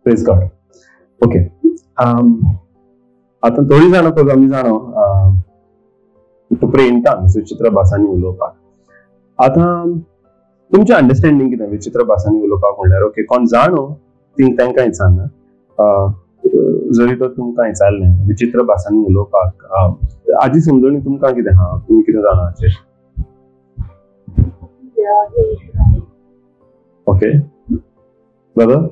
Praise God. Okay, आतां थोडीं जाणां पळय आमी जाणो प्रेरणतान विचित्र भासांनी उलोवपाक. आतां तुमचें अंडरस्टँडींग कितें विचित्र भासांनी उलोवपाक म्हणल्यार? ओके, कोण जाणो ती तांकां विचारना, जरी तर तुमकां विचारलें विचित्र भासांनी उलोवपाक हाजी समजणी तुमकां कितें आहा, तुमी कितें जाणा हाचेर? ओके ब्रदर,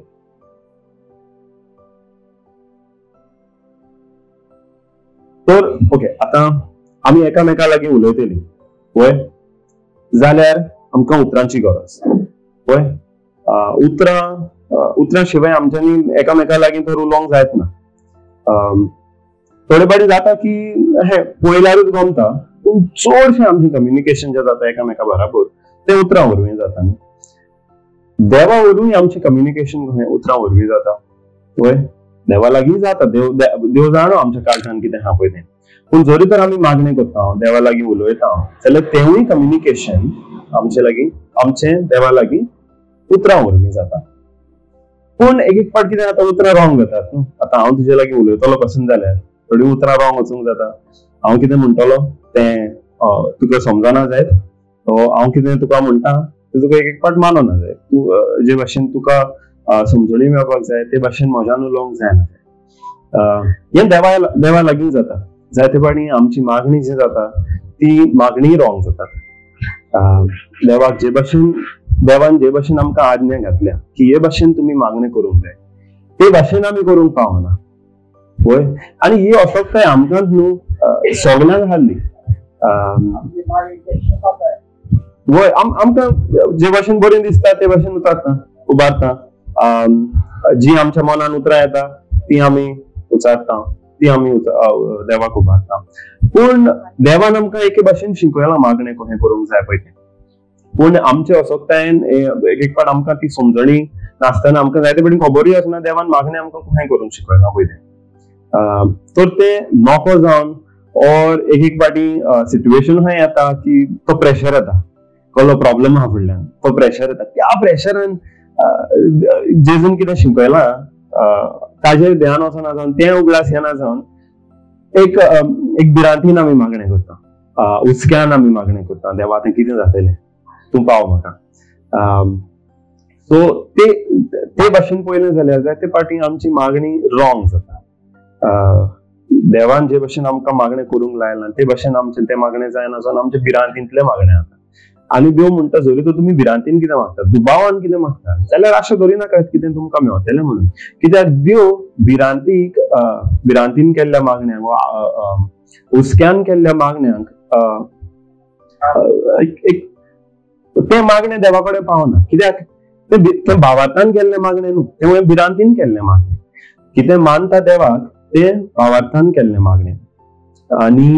तर ओके, आतां आमी एकामेका लागीं उलयतलीं वय जाल्यार आमकां उतरांची गरज वय. उतरां शिवाय आमच्यांनी एकामेका लागीं तर उलोवंक जायत ना. थोडे फावटी जाता की हें पळयल्यारूच गमता, पूण चडशें आमचें कम्युनिकेशन जें जाता एकामेका बराबर तें उतरां वरवीं जाता न्हू. देवा वरवीं आमचें कम्युनिकेशन खंय उतरां वरवीं जाता वय, देवा लागीं जाता. देव जाणो आमच्या काळजान कितें आहा पळय तें. पूण जरी तर आमी मागणें करता, देवा लागीं उलयता जाल्यार तेवूय कम्युनिकेशन आमचे लागीं, आमचें देवा लागीं उतरां वरवीं जाता. पूण एक एक फावट कितें जाता, उतरां रॉंग जातात न्हू. आतां हांव तुजे लागीं उलयतलो पसून जाल्यार थोडीं उतरां रॉंग वचूंक जाता. हांव कितें म्हणटलो तें तुका समजना जायत, हांव कितें तुका म्हणटा तें तुका एक एक फावट मानना जायत. तूं जे भाशेन तुका समजणी मेळपाक जाय ते भाशेन म्हज्यान उलोवंक जायना. हें देवा लागीं जाता. जायते फावटी आमची मागणी जी जाता ती मागणी रॉंग जाता. देवाक जे भाशेन, देवान जे भाशेन आमकां आज्ञा घातल्या की हे भाशेन तुमी मागणें करूंक जाय, ते भाशेन आमी करूंक पावना वय. आनी ही असक्ताय आमकांच न्हू सगल्यांक हाडली वय. आमकां जे भाशेन बरें दिसता ते भाशेन उतारता उबारता. जी आमच्या मनान उतरां येता ती आमी उचारता, ती आमी देवाक उबारता. पूण देवान आमकां एके भाशेन शिकयलां मागणें कशें करूंक जाय पळय तें. पूण आमचे असक्तायेन एक एक फावट आमकां ती समजणी नासतना आमकां जायते फावटी खबरूय आसना देवान मागणें आमकां कशें करूंक शिकयलां पळय तें. तर तें नको जावन ऑर एक एक फावटी सिट्युएशन खंय येता की तो प्रेशर येता, कसलो प्रॉब्लम आहा फुडल्यान, तो प्रेशर येता. त्या प्रेशरान जेजून कितें शिकयलां ताजेर ध्यान वचना जावन, तें उगडास येना जावन एक एक भिरांतीन आमी मागणें करता, हुस्क्यान आमी मागणें करता, देवा आतां कितें जातलें, तूं पाव म्हाका. सो ते ते भाशेन पळयलें जाल्यार जायते फावटी आमची मागणी रॉंग जाता. देवान जे भाशेन आमकां मागणें करूंक लायलां ते भाशेन आमचें तें मागणें जायना जावन आमच्या भिरांतींतलें मागणें जाता. आनी देव म्हणटा जरी तर तुमी भिरांतीन कितें मागता, दुबावान कितें मागता जाल्यार आशा दवरिनाकात कितें तुमकां मेवतलें म्हणून. कित्याक देव भिरांतीक, भिरांतीन केल्ल्या मागण्यांक वा हुस्क्यान केल्ल्या मागण्यांक एक तें मागणें देवा कडेन पावना. कित्याक तें भावार्थान केल्लें मागणें न्हू, तें भिरांतीन केल्लें मागणें. कितें मानता देवाक तें भावार्थान केल्लें मागणें. आनी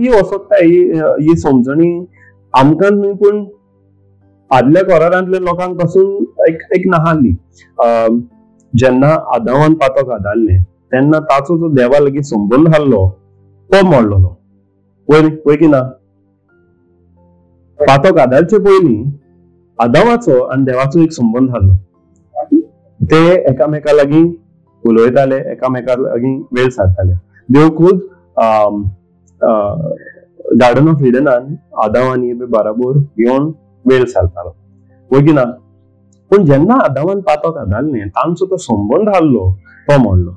ही असक्ताय, ही समजणी आमकां न्हू पूण आदल्या करारांतल्या लोकांक पासून एक एक नाहाली. जेन्ना आदावान पातक आदारलें तेन्ना ताचो जो देवा लागीं संबंद आहलो तो मोडलेलो वय वय की ना. पातक आदारचे पयलीं आदावाचो आनी देवाचो एक संबंद आहलो. ते एकामेका लागीं उलयताले, एकामेका लागीं वेळ सारताले. देव खूद गार्डन ऑफ इडनान आदाव आनी एवे बराबर येवन वेळ सारतालो वय की ना. पूण जेन्ना आदावान पातक आदारलें तांचो तो संबंद आहलो तो मोडलो.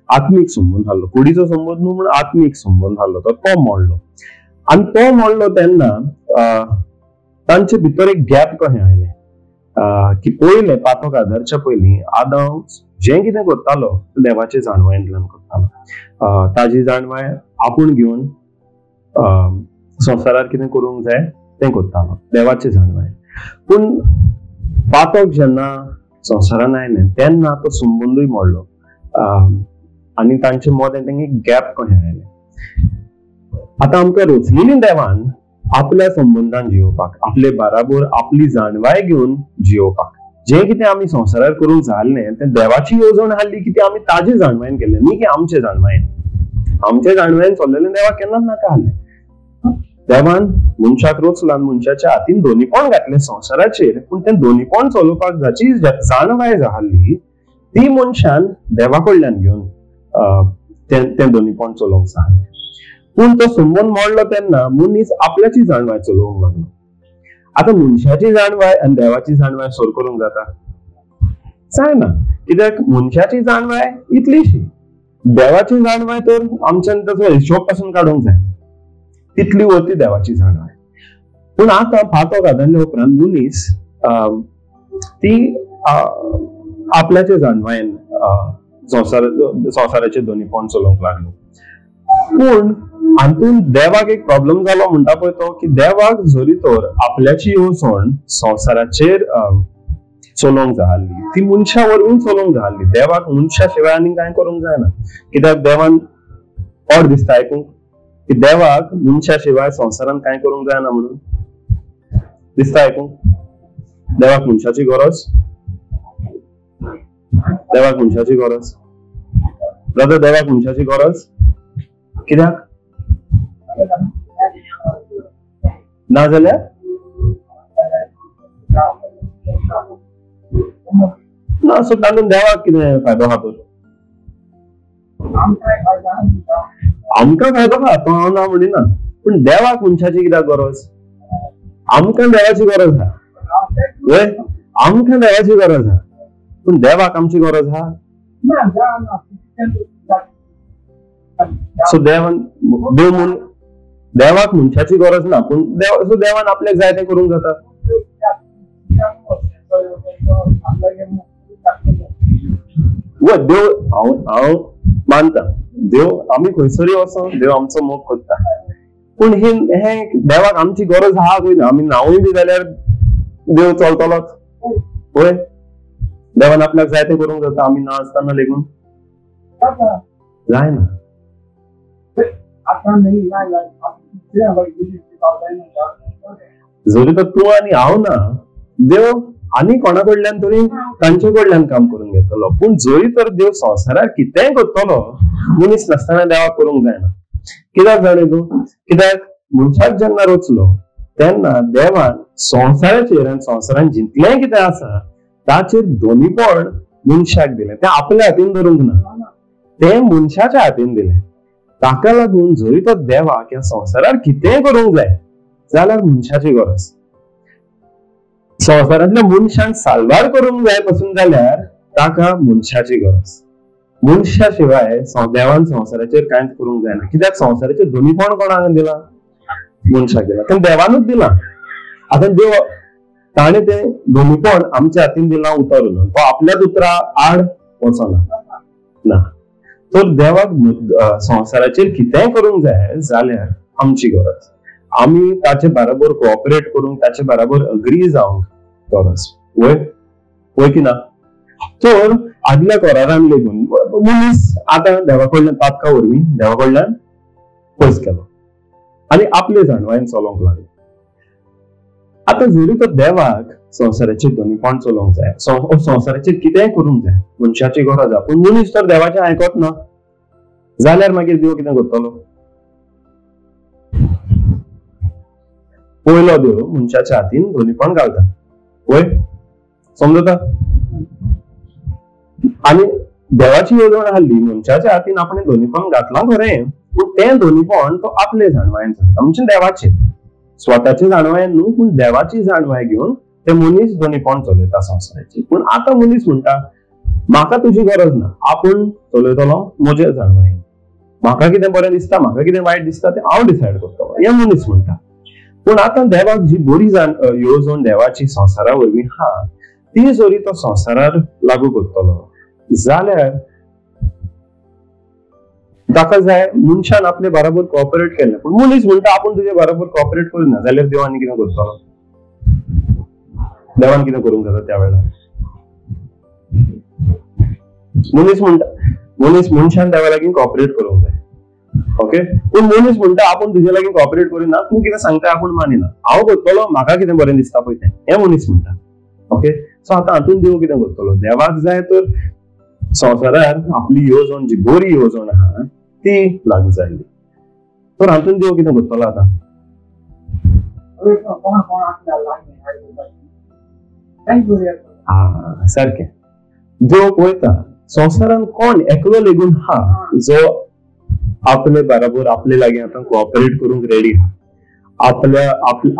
आत्मीक संबंद आहलो, कुडीचो संबंद न्हू पूण आत्मीक संबंद आहलो तो मोडलो. आनी तो मोडलो तेन्ना तांचे भितर एक गॅप कशें आयलें की पयलें पातक आदारच्या पयलीं आदाव जें कितें करतालो तें देवाचे जाणवायेंतल्यान करतालो. ताजी जाणवाय आपूण घेवन संवसारार कितें करूंक जाय तें करतालो देवाचे जाणवाय. पूण पातक जेन्ना संवसारान आयलें तेन्ना तो संबंदूय मोडलो आनी तांचे मदें तेंगे गॅप कशें आयलें. आतां आमकां रचलेली देवान आपल्या संबंदान जियोवपाक, आपले बराबर आपली जाणवाय घेवन जियोवपाक. जें कितें आमी संवसारार करूंक जाल्लें तें देवाची येवजण आहली की तें आमी ताजे जाणवायेन केल्लें, न्ही की आमचे जाणवायेन. आमचे जाणवायेन चल्लेलें देवाक केन्नाच नाका आहलें. देवान मनशाक रचला, मनशाच्या हातीन दोनीपण घातलें संवसाराचेर, पूण तें दोनीपण चलोवपाक जाची जाणवाय जाल्ली ती मनशान देवा कडल्यान घेवन तें दोनीपण चलोवंक जाय. पूण तो संबंद मोडलो तेन्ना मनीस आपल्याची जाणवाय चलोवंक लागलो. आतां मनशाची जाणवाय आनी देवाची जाणवाय सोर करूंक जाता? जायना. कित्याक मनशाची जाणवाय इतलीशी, देवाची जाणवाय तर आमच्यान ताचो हिशोब पासून काडूंक जायना, तितली वरती देवाची जाणवाय. पूण आतां फांतो घातल्या उपरांत मनीस ती आपल्याचे जाणवायेन संवसाराचे दोनीपण चलोवंक लागलो. पूण हातूंत देवाक एक प्रॉब्लम जालो म्हणटा पळय तो की देवाक जरी तर आपल्याची येवजण संवसाराचेर चलोवंक जाय आसली, ती मनशा वरवीं चलोवंक जाय आसली. देवाक मनशा शिवाय आनी कांय करूंक जायना. कित्याक देवान ओड दिसता आयकूंक की देवाक मनशा शिवाय संवसारान कांय करूंक जायना म्हणून दिसता आयकूंक? देवाक मनशाची गरज? देवाक मनशाची गरज ब्रदर? देवाक मनशाची गरज कित्याक ना जाल्यार ना. सो तातूंत देवाक कितें फायदो आहा तर? आमकां फायदो आहा तो हांव ना म्हणिना, पूण देवाक मनशाची कित्याक गरज? आमकां देवाची गरज आहा, वय? आमकां देवाची गरज आहा, पूण देवाक आमची गरज आहा? सो देवान देव म्हूण देवाक मनशाची गरज ना, पूण देव सो देवान आपल्याक जाय तें करूंक जाता. व देव हांव हांव मानता देव आमी खंयसरूय वचों देव आमचो मोग करता, पूण हे देवाक आमची गरज आहा खंय ना. आमी नावूय बी जाल्यार देव चलतलोच, वय? देवान आपल्याक जाय तें करूंक जाता, आमी ना आसतना लेगून जायना. जरी तर तूं आनी हांव ना, देव आनी कोणा कडल्यान तरी तांचे कडल्यान काम करून घेतलो. पूण जरी तर देव संवसारार कितेंय करतलो, मनीस नासतना देवाक करूंक जायना. कित्याक जाणें तूं? कित्याक मनशाक जेन्ना रचलो तेन्ना देवान संवसाराचेर आनी संवसारान जितलें कितें आसा ताचेर दोनीपण मनशाक दिलें. तें आपल्या हातीन धरूंक ना, तें मनशाच्या हातीन दिलें. ताका लागून जरी तो देवाक ह्या संवसारार कितेंय करूंक जाय जाल्यार मनशाची गरज. संवसारांतल्या मनशांक साल्वार करूंक जाय पसून जाल्यार ताका मनशाची गरज. मनशा शिवाय देवान संवसाराचेर कांयच करूंक जायना. कित्याक संवसाराचेर दोनीपण कोणाक दिलां? मनशाक दिलां, तें देवानूच दिलां. आतां देव ताणें तें दोनीपण आमच्या हातीन दिलां उतर, तो आपल्याच उतरा आड वचना ना. तर देवाक संवसाराचेर कितेंय करूंक जाय जाल्यार आमची गरज, आमी ताचे बराबर कोऑपरेट करूंक, ताचे बराबर अग्री जावंक गरज. वय वय की ना? तर आदल्या करारान लेगून मनीस आतां देवा कडल्यान पातका वरवीं देवा कडल्यान पयस केलो आनी आपले जाणवायेन चलोवंक लागलो. आतां जरी तर देवाक संवसाराचेर दोनीपण चलोवंक जाय, संवसाराचेर कितेंय करूंक जाय, मनशाची गरज आहा, पूण मनीस तर देवाचें आयकत ना जाल्यार मागीर देव कितें करतलो? पयलो देव मनशाच्या हातीन दोनीपण घालता, वय? समजता? आनी देवाची येवजण आहली मनशाच्या हातीन आपणें दोनीपण घातलां खरें, पूण तें दोनीपण तो आपले जाणवायेन चलयता, म्हणजे देवाचें स्वताचे जाणवायेन न्हू, पूण देवाची जाणवाय घेवन ते मनीस दोनीपण चलयता संवसाराची. पूण आतां मनीस म्हणटा म्हाका तुजी गरज ना, आपूण चलयतलो म्हजे जाणवायेन, म्हाका कितें बरें दिसता म्हाका कितें वायट दिसता तें हांव डिसायड करतलो, हें मनीस म्हणटा. पूण आतां देवाक जी बरी येवजण देवाची संवसारा वरवीं आहा ती जरी तो संवसारार लागू करतलो जाल्यार ताका जाय मनशान आपले बराबर कोऑपरेट केलें, पूण मनीस म्हणटा आपूण तुजे बराबर कोऑपरेट करिना जाल्यार देवान कितें करतलो? देवान कितें करूंक जाता त्या वेळार? मनीस म्हणटा, मनीस मनशान देवा लागीं कोऑपरेट करूंक जाय, ओके? पूण मनीस म्हणटा आपूण तुजे लागीं कोऑपरेट करिना, तूं कितें सांगता आपूण मानिना, हांव करतलो म्हाका कितें बरें दिसता पळय तें, हें मनीस म्हणटा, ओके? सो आतां हातूंत देव कितें करतलो? देवाक जाय तर संवसारार आपली येवजण जी बरी येवजण आहा ती लागू जाल्ली, तर हातूंत देव कितें करतलो आतां? सारकें. देव पळयता संवसारान कोण एकलो लेगून हा जो आपले बराबर आपले लागीं आतां कोऑपरेट करूंक रेडी हा, आपल्या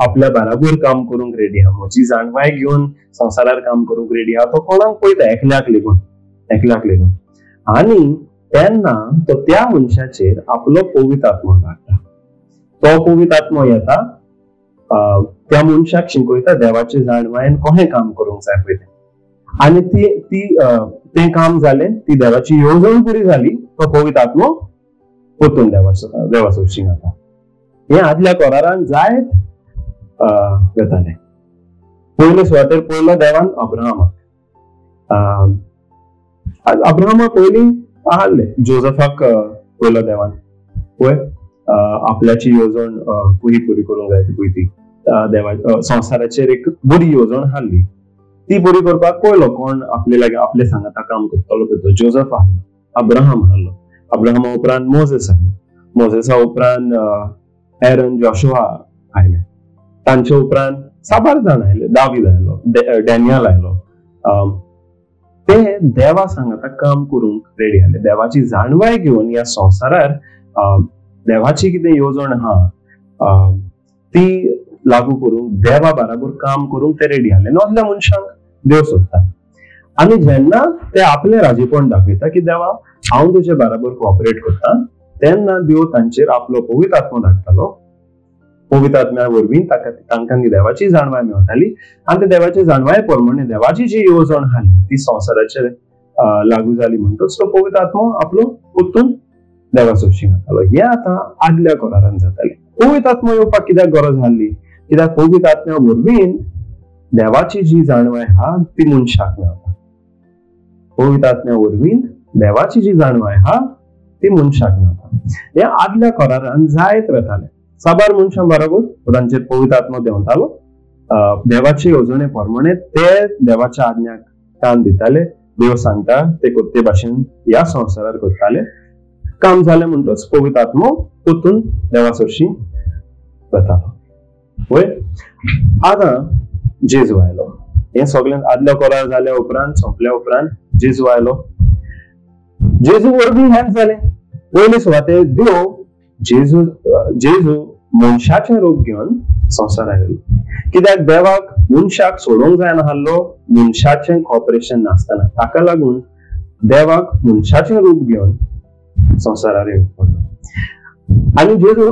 आपल्या बराबर काम करूंक रेडी हा, म्हजी जाणवाय घेवन संवसारार काम करूंक रेडी हा, तो कोणाक पळयता? एकल्याक लेगून, एकल्याक लेगून. आनी तेन्ना तो त्या मनशाचेर आपलो पवित्र आत्मो धाडटा. तो पवित्र आत्मो येता, त्या मनशाक शिकयता देवाचे जाणवायेन कशें काम करूंक जाय पळय तें. आनी ती ती तें काम जालें, ती देवाची येवजण पुरी जाली, तो पवित्र आत्मो परतून देवा सोरशीं जाता. हें आदल्या करारान जायत जातालें. पयले सुवातेर पयलो देवान अब्राहमाक, अब्राहमा पयलीं आहले जोजफाक पयलो देवान पळय आपल्याची येवजण पुरी पुरी करूंक जाय ती पळय ती देवा संवसाराचेर एक बरी येवजण हाडली, ती बरी करपाक पयलो कोण आपले लागीं आपले सांगाता काम करतलो पळय तो जोजफ आहलो, अब्राहम आहलो, अब्राहमा उपरांत मोजेस आयलो, मोजेसा उपरांत एरन जोशुआ आयले, तांचे उपरांत साबार जाण आयले, दावीद आयलो, डॅनियल आयलो. ते देवा सांगाता काम करूंक रेडी आसले, देवाची जाणवाय घेवन ह्या संवसारार देवाची कितें येवजण आहा ती लागू करूंक देवा बराबर काम करूंक ते रेडी आसले. नदल्या मनशांक देव सोदता. आनी जेन्ना ते आपलें राजीपण दाखयता की देवा हांव तुजे बराबर कोऑपरेट करता, तेन्ना देव तांचेर आपलो पवित्र आत्मो धाडटालो. पवित्र आत्म्या वरवीं ताका तांकां देवाची जाणवाय मेळटाली आनी ते देवाची जाणवाय प्रमाणे देवाची जी येवजण हाडली ती संवसाराचेर लागू जाली. म्हणटच तो पवित्र आत्मो आपलो परतून देवा सोरशीं वतालो. हें आतां आदल्या करारान जातालें. पवित्र आत्मो येवपाक कित्याक गरज आसली? कित्याक पवित्र आत्म्या वरवीं देवाची जी जाणवाय आहा ती मनशाक मेळटा. पवित्र आत्म्या वरवीं देवाची जी जाणवाय आहा ती मनशाक मेळटा. हें आदल्या करारान जायत वतालें. साबार मनशां बरोबर तांचेर पवित्र आत्मो देंवतालो, देवाचे येवजणे प्रमाणे ते देवाच्या आज्ञाक कान दिताले, देव सांगता ते ते भाशेन ह्या संवसारार करताले. काम जालें म्हणटच पवित्र आत्मो परतून देवा सरशीं वतालो. पळय आतां जेजू आयलो. हें सगळें आदलो करार जाल्या उपरांत सोंपल्या उपरांत जेजू आयलो. जेजू वरवीं हेंच जालें. पयले सुवातेर देव जेजू जेजू मनशाचें रूप घेवन संवसार आयलो. कित्याक देवाक मनशाक सोडोवंक जायना आसलो मनशाचें कॉपरेशन नासतना, ताका लागून देवाक मनशाचें रूप घेवन संवसारार येवंक पडलो. आनी जेजू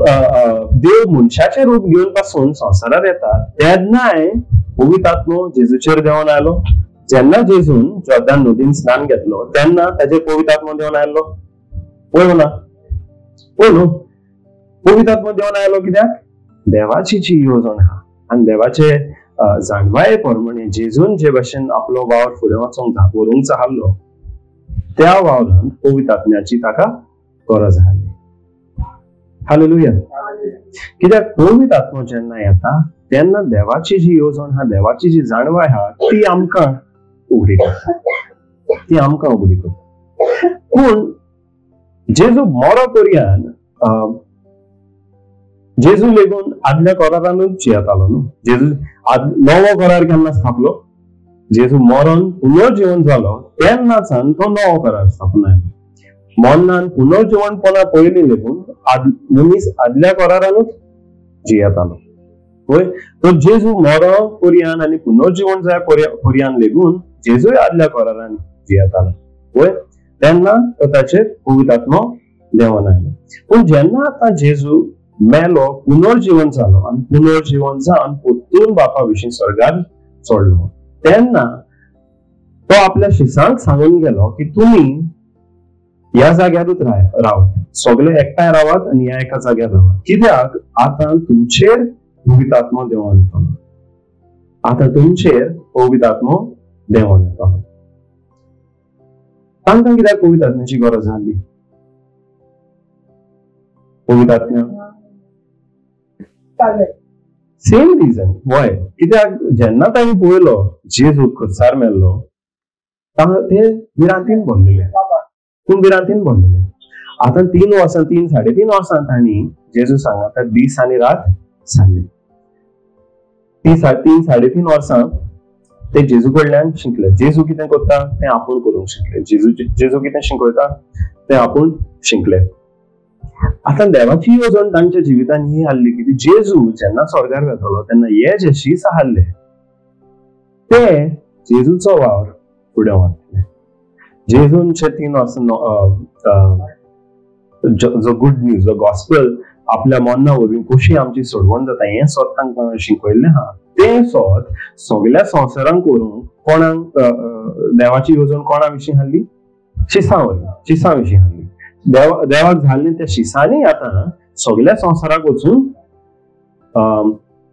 देव मनशाचें रूप घेवन पासून संवसारार येता तेन्नाय पवित्र आत्मो जेजूचेर देंवन आयलो. जेन्ना जेजून जॉर्दान नदीन स्नान घेतलो तेन्ना ताचेर पवित्र आत्मो देंवन आयलो. पळय ना, पळय न्हू, पवित्र आत्मो देंवन आयलो कित्याक? देवाची जी येवजण आहा आनी देवाचे जाणवाये प्रमाणे जेजून जे भाशेन आपलो वावर फुडें वचोंक व्हरूंक चाहलो त्या वावरान पवित्र आत्म्याची ताका गरज आसली. हालेलुया. कित्याक पवित्र आत्मो जेन्ना येता तेन्ना देवाची जी येवजण आहा, देवाची जी जाणवाय आहा ती आमकां उगडी करता, ती आमकां उगडी करता. पूण जेजू मरो पर्यान जेजू लेगून आदल्या करारानूच जियेतालो न्हू. जेजू नवो करार केन्ना स्थापलो? जेजू मरोन पुनर्जीवन जालो तेन्नाच्यान तो नवो करार स्थापन आयलो. मरणान पुनर्जीवनपणा पयलीं लेगून मनीस आदल्या करारानूच जियेतालो. पळय तर जेजू मरो पर्यान आनी पुनर्जीवन जाय पर्यान लेगून जेजूय आदल्या करारान जियेतालो. पळय तेन्ना तो ताचेर पवित्र आत्मो देंवन आयलो. पूण जेन्ना आतां जेजू मेलो, पुनर्जीवन जालो आनी पुनर्जीवन जावन परतून बापा विशीं स्वर्गार चडलो तेन्ना तो आपल्या शिसांक सांगून गेलो की तुमी ह्या जाग्यारूच रावात, सगळे एकठांय रावात आनी ह्या एका जाग्यार रावात, कित्याक आतां तुमचेर पवित्र आत्मो देंवन येतलो, आतां तुमचेर पवित्र आत्मो देंवन येतलो. तांकां कित्याक पवित्र आत्म्याची गरज आसली? पवित्र आत्म्या सेम रिजन. वय, कित्याक जेन्ना तांणी पळयलो जेजू खुर्सार मेल्लो ते भिरांतीन भरलेले, पूण भिरांतीन भरलेले. आतां 3 वर्सां, 3 साडे 3 वर्सां तांणी जेजू सांगाता दीस आनी रात सारली. 3 साडे 3 वर्सां ते जेजू कडल्यान शिकले. जेजू कितें करता तें आपूण करूंक शिकले, जेजू कितें शिकयता तें आपूण शिकले. आतां देवाची येवजण तांच्या जिवितान ही आहली की जेजू जेन्ना स्वर्गार वेतलो तेन्ना हे जे शीस आहले ते जेजूचो वावर फुडें व्हरतले. जेजूनचे 3 वर्सां जो गुड न्यूज, जो गॉस्पेल आपल्या मना वरवीं कशी आमची सोडवण जाता हें सोद तांकां शिकयल्लें आहा, तें सोद सगळ्या संवसारांक करूंक कोणाक देवाची येवजण कोणा विशीं आहली? शिसां वरवीं, शिसां विशीं आहली. देवाक जाल्लें त्या शिसांनी आतां सगळ्या संवसाराक वचून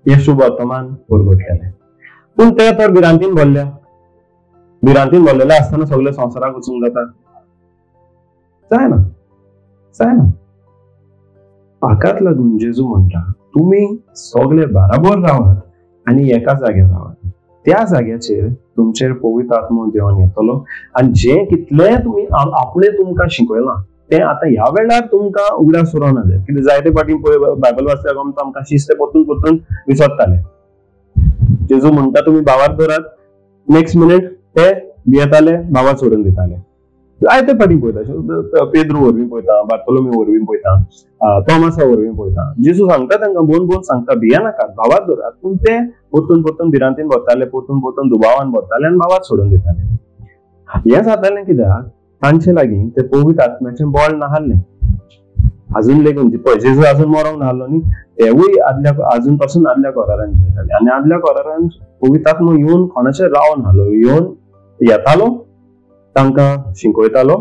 हें शुभ वर्तमान परगट केलें. पूण ते तर भिरांतीन भरल्या, भिरांतीन भरलेले आसतना सगळ्या संवसाराक वचूंक जाता? जायना, जायना. हाकाच लागून जेजू म्हणटा तुमी सगळे बराबर रावात आनी एका जाग्यार रावात, त्या जाग्याचेर तुमचेर पवित्र आत्मो देवन येतलो आनी जें कितलें तुमी आपणें तुमकां शिकयलां तें आतां ह्या वेळार तुमकां उगडास उरोना जाय. कितें जायते फावटी पळय बायबल वाचल्यार आमकां शिस्त परतून परतून विसरताले. जेजू म्हणटा तुमी भावार धरात, नेक्स्ट मिनीट ते भियेताले, भावार सोडून दिताले. जायते फावटी पळयता, पेद्रू वरवीं पळयता, बार्तोलोमी वरवीं पळयता, तोमासा वरवीं पळयता. जेजू सांगता तांकां बोन बोन सांगता भियेनाकात, भावार धरात, पूण ते परतून परतून भिरांतीन भरताले, परतून परतून दुबावान भरताले आनी भावार सोडून दिताले. हें जातालें कित्याक तांचे लागीं ते पवित्र आत्म्याचें बळ नाहलें अजून लेगून. पळय जेजू अजून मरोंक नाहलो न्ही, तेवूय आदल्या अजून पासून आदल्या करारान जियेताले आनी आदल्या करारान पवित्र आत्मो येवन कोणाचेर रावन नाहलो, येवन येतालो तांकां शिकयतालो,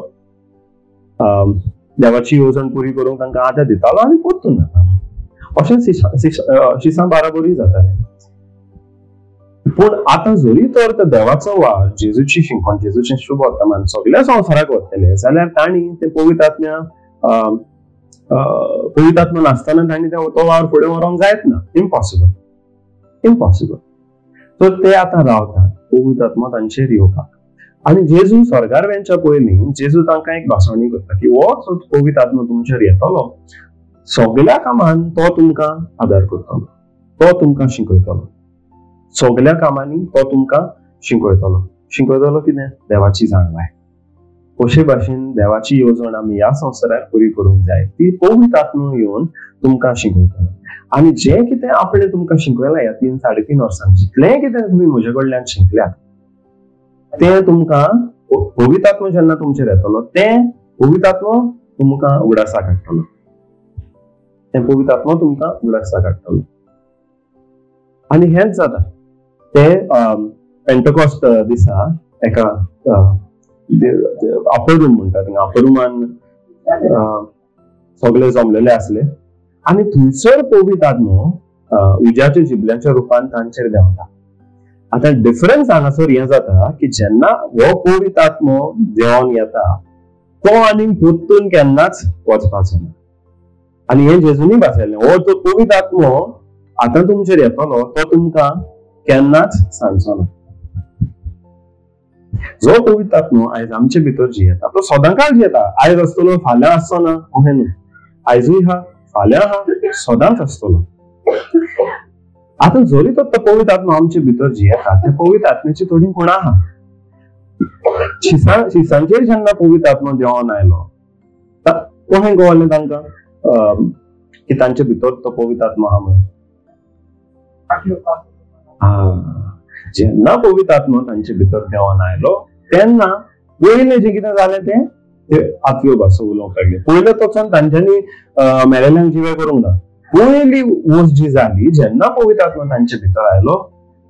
देवाची येवजण पुरी करूंक तांकां आदार दितालो आनी परतून येतालो. अशें शिसां बाराबरूय जातालें. पूण आतां जरी तर देवाचो वावर, जेजूची शिकवण, जेजूचें शुभ वर्तमान सगळ्या संवसाराक वतलें जाल्यार तांणी ते पवित्र आत्म्या पवित्र आत्मा नासतना तांणी तो वावर फुडें व्हरोंक जायत ना. Impossible, impossible. तर ते आतां रावतात पवित्र आत्मा तांचेर येवपाक. आनी जेजू स्वर्गार वेच्या पयलीं जेजू तांकां एक भासवणी करता की हो पवित्र आत्मा तुमचेर येतलो, सगळ्या कामान तो तुमकां आदार करतलो, तो तुमकां शिकयतलो, सगळ्या कामांनी तो तुमकां शिकयतलो. शिकयतलो कितें? देवाची जाणवाय. कशे भाशेन देवाची येवजण आमी ह्या संवसारार पुरी करूंक जाय ती पवित्र आत्मो येवन तुमकां शिकयतलो. आनी जें कितें आपणें तुमकां शिकयलां ह्या 3 साडे 3 वर्सांक, जितलें कितें तुमी म्हजे कडल्यान शिकल्यात तें तुमकां पवित्र आत्मो जेन्ना तुमचेर येतलो तें पवित्र आत्मो तुमकां उगडासाक हाडटलो, तें पवित्र आत्मो तुमकां उगडासाक हाडटलो. आनी हेंच जाता ते पेंटकॉस्ट दिसा एका अपर रूम म्हणटा थिंगा, अपर रुमान सगळे जमलेले आसले आनी थंयसर पवित्र आत्मो उज्याच्या जिबल्यांच्या रुपान तांचेर देंवता. आतां डिफरन्स हांगासर हें जाता की जेन्ना हो पवित्र आत्मो देंवन येता तो आनीक परतून केन्नाच वचपाचो ना. आनी हें जेजूनी भासयलें, हो जो पवित्र आत्मो आतां तुमचेर येतलो तो तुमकां केन्नाच सांगचो ना. जो पवित्र आत्मो आयज आमचे भितर जियेता तो सदांकाळ जियेता. आयज आसतलो फाल्यां आसचो ना अशें न्हू, आयजूय आहा, फाल्यां आहा, सदांच आसतलो. आतां जरी तो पवित्र आत्मो आमचे भितर जियेता त्या पवित्र आत्म्याची थोडी गुणां आहा. शिसांचेर जेन्ना पवित्र आत्मो देंवन आयलो कशें कळ्ळें तांकां की तांचे भितर तो पवित्र आत्मो आहा म्हणून? जेन्ना पवित्र आत्मो तांचे भितर देंवन आयलो तेन्ना पयलें जें कितें जालें तें आत्म्यो भासो उलोवंक लागले. पयलें वचोन तांच्यांनी मेलेल्यांक जिवे करूंक ना. पयली वस्त जी जाली जेन्ना पवित्र आत्मो तांचे भितर आयलो,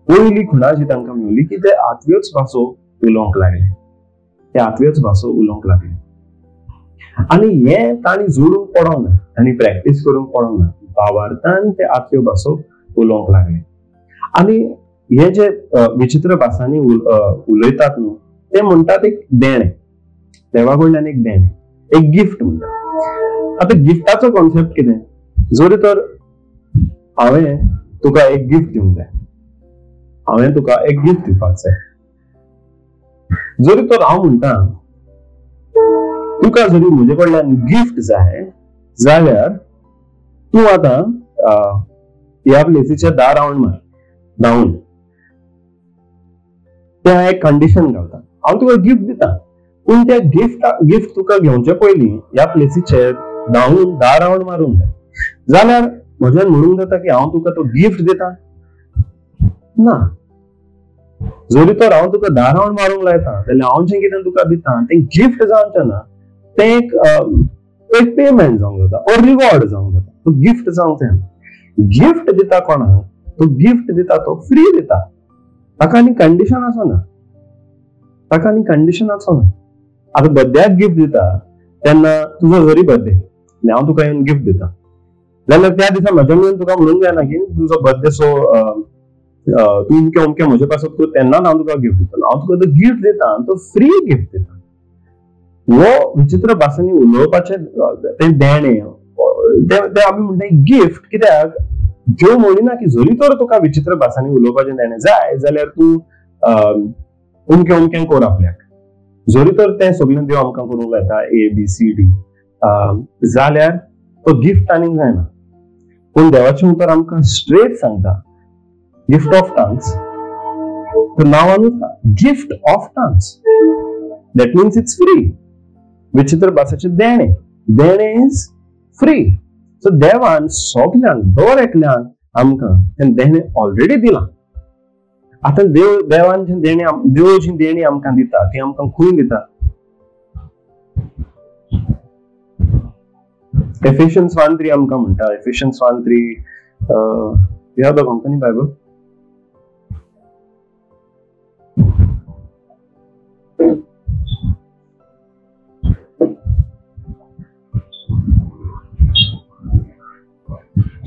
पयली खुणा जी तांकां मेवली की ते आत्म्योच भासो उलोवंक लागले, ते आत्म्योच भासो उलोवंक लागले. आनी हें तांणी जोडूंक पडोंक ना, तांणी प्रॅक्टीस करूंक पडोंक ना, भावार्थान ते आत्म्यो भासो उलोवंक लागले. आनी हे जे विचित्र भासांनी उलयतात न्हू ते म्हणटात एक देणें, देवा कडल्यान एक देणें, एक गिफ्ट म्हणटात. आतां गिफ्टाचो कॉन्सेप्ट कितें? जरी तर हांवें तुका एक गिफ्ट दिवंक जाय, हांवें तुका एक गिफ्ट दिवपाक जाय, जरी तर हांव म्हणटा तुका जरी म्हजे कडल्यान गिफ्ट जाय जाल्यार तूं आतां ह्या प्लेसीचे 10 रावंड मार धांवून. तें हांव एक कंडिशन घालता, हांव तुका गिफ्ट दिता, पूण त्या गिफ्ट तुका घेवचे पयलीं ह्या प्लेसीचेर 10 रावंड मारूंक जाय. जाल्यार म्हज्यान म्हणूंक जाता की हांव तुका तो गिफ्ट दिता ना. जरी तर हांव तुका 10 रावंड मारूंक लायता जाल्यार हांव जें कितें तुका दिता तें गिफ्ट जावचें ना, तें एक पेमेंट जावंक जाता ओर रिवॉर्ड जावंक जाता, तो गिफ्ट जावंक जायना. गिफ्ट दिता कोणाक, तो गिफ्ट दिता तो फ्री दिता, ताका आनी कंडिशन आसना, ताका आनी कंडिशन आसना. आतां बर्थडेक गिफ्ट दिता तेन्ना तुजो जरी बर्थडे आनी हांव तुका येवन गिफ्ट दिता जाल्यार त्या दिसा म्हज्या मेळून तुका म्हणूंक जायना की तुजो बर्थडे सो तूं अमकें अमकें म्हजे पासत कर तेन्नाच हांव तुका गिफ्ट दितलो. हांव तुका तो गिफ्ट दिता तो फ्री गिफ्ट दिता. हो विचित्र भासांनी उलोवपाचें तें देणें तें आमी म्हणटा गिफ्ट. कित्याक देव म्हणिना की जरी तर तुका विचित्र भासांनी उलोवपाचें देणें जाय जाल्यार तूं अमकें अमकें कर आपल्याक. जरी तर तें सगळें देव आमकां करूंक लायता ए बी सी डी जाल्यार तो गिफ्ट आनीक जायना. पूण देवाचें उतर आमकां स्ट्रेट सांगता गिफ्ट ऑफ टंग्स, नांवानूच gift of tongues, that means it's free. विचित्र भासाचें देणें, देणें is free. सो देवान सगल्यांक दर एकल्यांक आमकां तें देणें ऑलरेडी दिलां. आतां देवान जें देणें, देव जी देणी आमकां दिता ती आमकां खंय दिता? एफिशियन्स 1:3 आमकां म्हणटा. एफिशियन्स 1:3 you have the Konkani Bible?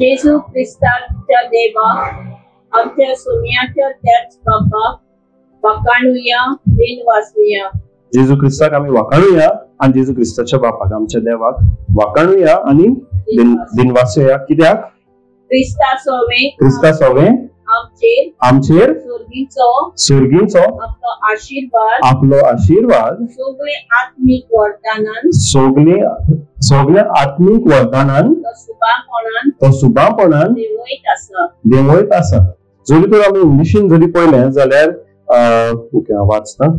जेजू क्रिस्ताच्या देवाक आमच्या सोम्याच्या त्याच बापाक वाखाणुया दिनवासुया. जेजू क्रिस्ताक आमी वाखाणुया आनी जेजू क्रिस्ताच्या बापाक आमच्या देवाक वाखाणुया आनी दिनवासुया. कित्याक? क्रिस्ता सोवे, क्रिस्ता सोवे आमचेर, आमचेर सुर्गीचो आपलो आशीर्वाद, आपलो आशीर्वाद सगळे आत्मीक वरदानान, सगळे आत्मीक वरदानान तो सुभापणान देंवयत आसा, देंवयत आसा. जरी तर आमी इंग्लिशीन जरी पळयलें जाल्यार ओके हांव वाचता.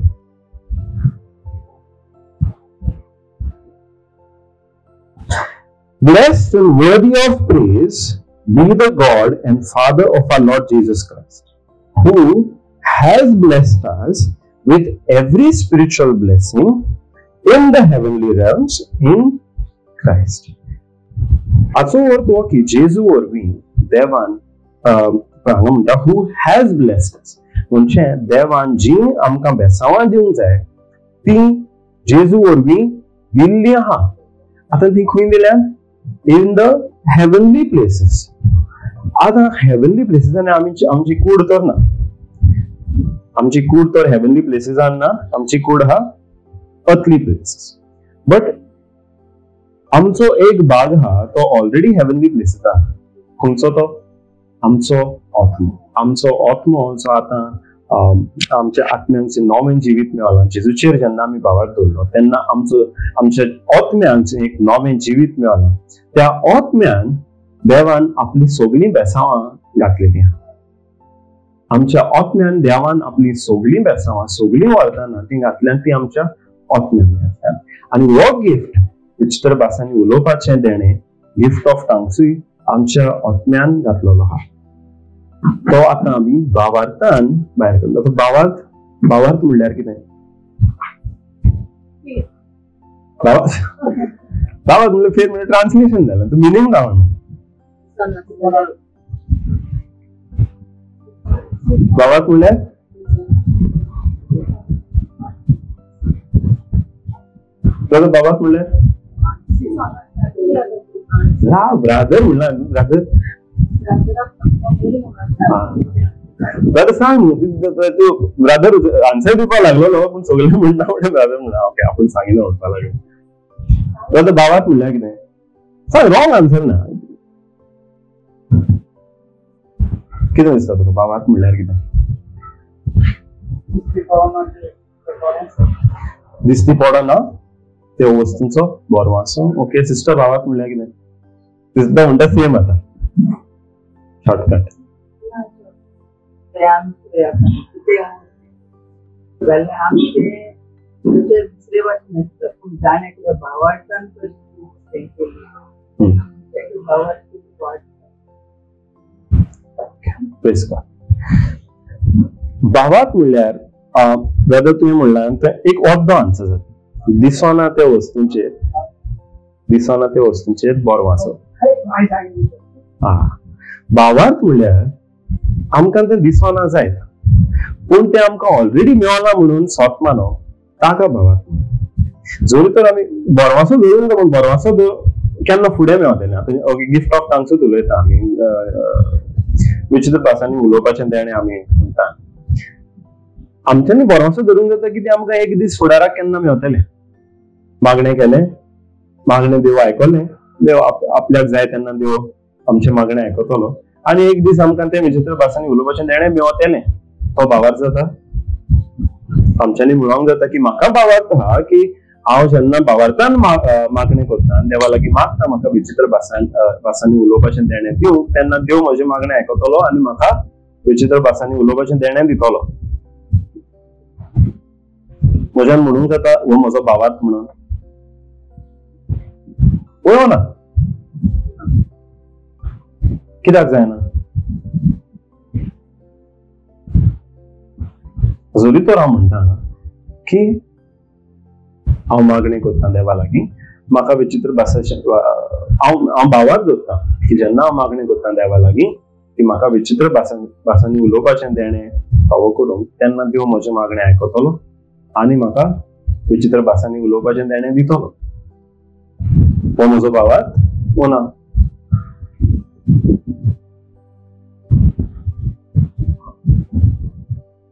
Blessed and worthy of praise be the God and Father of our Lord Jesus Christ, who has blessed us with every spiritual blessing in the heavenly realms in Christ. हाचो अर्थ हो की जेजू वरवीं देवान हांगा म्हणटा who has blessed us, म्हणजे देवान जी आमकां बेसांवां दिवंक जाय ती जेजू वरवीं दिल्ली आहा. आतां ती खंय दिल्या? In the heavenly places. आतां हेवनली प्लेसीसान आमची कूड तर ना, आमची कूड तर हेवनली प्लेसीसान ना, आमची कूड हा अर्थली प्लेसीस. बट आमचो एक भाग हा तो ऑलरेडी हेवनली प्लेसीसान. खंयचो तो? आमचो आत्मो. आमचो आत्मो जो आतां आमच्या आत्म्यांक नवें जिवीत मेळ्ळां, जेजूचेर जेन्ना आमी भावार्थ दवरलो तेन्ना आमचो आमच्या आत्म्यांक एक नवें जिवीत मेळ्ळां. त्या आत्म्यान देवान आपली सगळीं बेसांवां घातलेलीं आहा. आमच्या आत्म्यान देवान आपली सगळीं बेसांवां सगळीं वरदानां ती घातल्यान ती आमच्या आत्म्यान घातल्या. आनी हो गिफ्ट विचित्र भासांनी उलोवपाचें देणें गिफ्ट ऑफ टंग्सूय आमच्या आत्म्यान घातलेलो आहा. तो आतां आमी भावार्थान भायर काडलो. भावार्थ, भावार्थ म्हणल्यार कितें? भावार्थ म्हणल्यार फेर म्हणल्यार ट्रान्सलेशन जालें, तो मिनींग गावना. भावार्थ म्हणल्यार भावार्थ म्हणल्यार ब्रादर म्हणला, ब्रादर ब्रादर सांग तूं ब्रादर आन्सर दिवपाक लागलो पूण सगळे म्हणटा म्हणटा ब्रादर म्हणला. ओके आपूण सांगिना म्हणपाक लागलो. ब्रादर भावार्थ म्हणल्यार कितें सांग? रॉंग आन्सर ना. कितें दिसता तुका भावार्थ म्हणल्यार कितें? दिसती पडना त्या वस्तूंचो बरो आसो. ओके सिस्टर भावार्थ म्हणल्यार कितें? सिस्टर म्हणटा सेम आतां शॉर्टकट. जाल्यार आमचें दुसरे भाशेन आसता, पूण जाण एकल्या भावार्थान कशी भावार्थ वाडटा. भावार्थ म्हणल्यार ब्रदर तुवें म्हणलां तें एक अर्दो आन्सर जाता. दिसना त्या वस्तूंचेर, दिसना त्या वस्तूंचेर बरो आसप. भावार्थ म्हणल्यार आमकां तें दिसना जायत पूण तें आमकां ऑलरेडी मेळना म्हणून सोत मानप ताका भावार्थ म्हणटा. जर तर आमी बरवासो धरून पूण बरवासो केन्ना फुडें मेळटलें. आतां गिफ्ट ऑफ टंग्सूच उलयता आमी, विचित्र भासांनी उलोवपाचें तेणें आमी म्हणटा. आमच्यांनी बरवासो धरूंक जाता की तें आमकां एक दीस फुडाराक केन्ना मेळटलें. मागणें केलें, मागणें देव आयकलें, देव आपल्याक जाय तेन्ना देव आमचें मागणें आयकतलो आनी एक दीस आमकां तें विचित्र भासांनी उलोवपाचें देणें मेळटलें. तो भावार्थ जाता. आमच्यांनी म्हणूंक जाता की म्हाका भावार्थ आहा की हांव जेन्ना भावार्थान मागणें करता आनी देवा लागीं मागता म्हाका विचित्र भासांनी उलोवपाचें देणें दिवंक, तेन्ना देव म्हजें मागणें आयकतलो आनी म्हाका विचित्र भासांनी उलोवपाचें देणें दितलो. म्हज्यान म्हणूंक जाता हो म्हजो भावार्थ म्हणून? पळोवं ना कित्याक जायना? जरी तर हांव म्हणटा की हांव मागणी करता देवा लागीं म्हाका विचित्र भासाचे, हांव भावार्थ दवरता की जेन्ना हांव मागणी करता देवा लागीं की म्हाका विचित्र भासांनी उलोवपाचें देणें फावो करूंक, तेन्ना देव म्हजें मागणें आयकतलो आनी म्हाका विचित्र भासांनी उलोवपाचें देणें दितलो. हो म्हजो भावार्थ वो ना?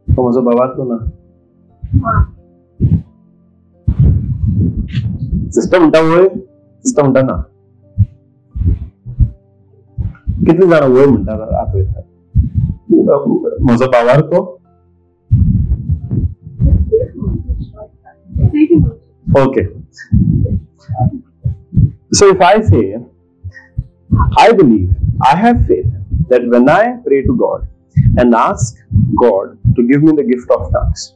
तो म्हजो भावार्थ ना? सिस्टर म्हणटा वय, सिस्टर म्हणटा ना. कितली जाणां वय म्हणटा आत वयतात म्हजो भावार्थ तो? Okay. So if I say, I believe, I have faith that when I pray to God and ask God to give me the gift of tongues,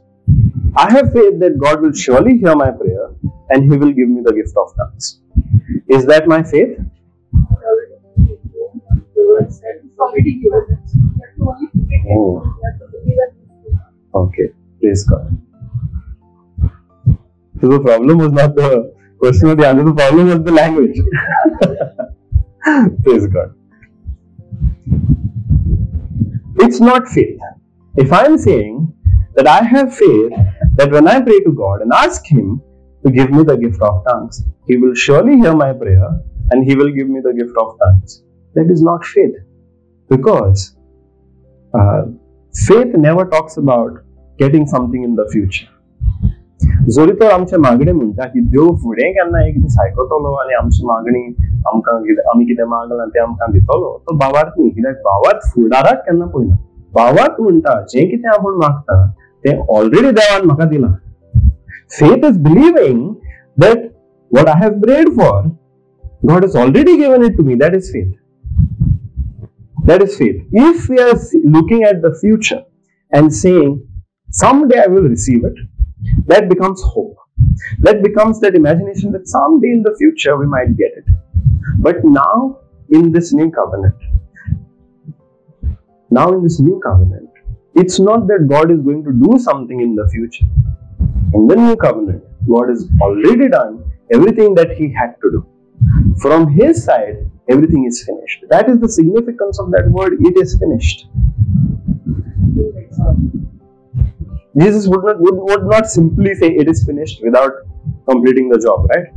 I have faith that God will surely hear my prayer and He will give me the gift of tongues. Is that my faith? Oh. Okay, praise God. So the problem was not the question or the answer, the problem was the language. Praise God. It's not faith. If I am saying that I have faith that when I pray to God and ask Him to give me the gift of tongues, He will surely hear my prayer and He will give me the gift of tongues. That is not faith. Because faith never talks about getting something in the future. जरी तर आमचे मागणी म्हणटा की देव फुडें केन्ना एक दीस आयकतलो आनी आमची मागणी आमकां आमी कितें मागलां तें आमकां दितलो, तो भावार्थ न्ही. कित्याक भावार्थ फुडाराक केन्ना पळयना. भावार्थ म्हणटा जें कितें आपूण मागता तें ऑलरेडी देवान म्हाका दिलां. Faith is believing that what I have prayed for, God has already given it to me. That is faith. That is faith. If we are looking at the future and saying someday I will receive it, that becomes hope. That becomes that imagination that someday in the future we might get it. But now in this new covenant, it's not that God is going to do something in the future. In the new covenant, God has already done everything that He had to do. From His side, everything is finished. That is the significance of that word, it is finished. Jesus would not simply say it is finished without completing the job, right?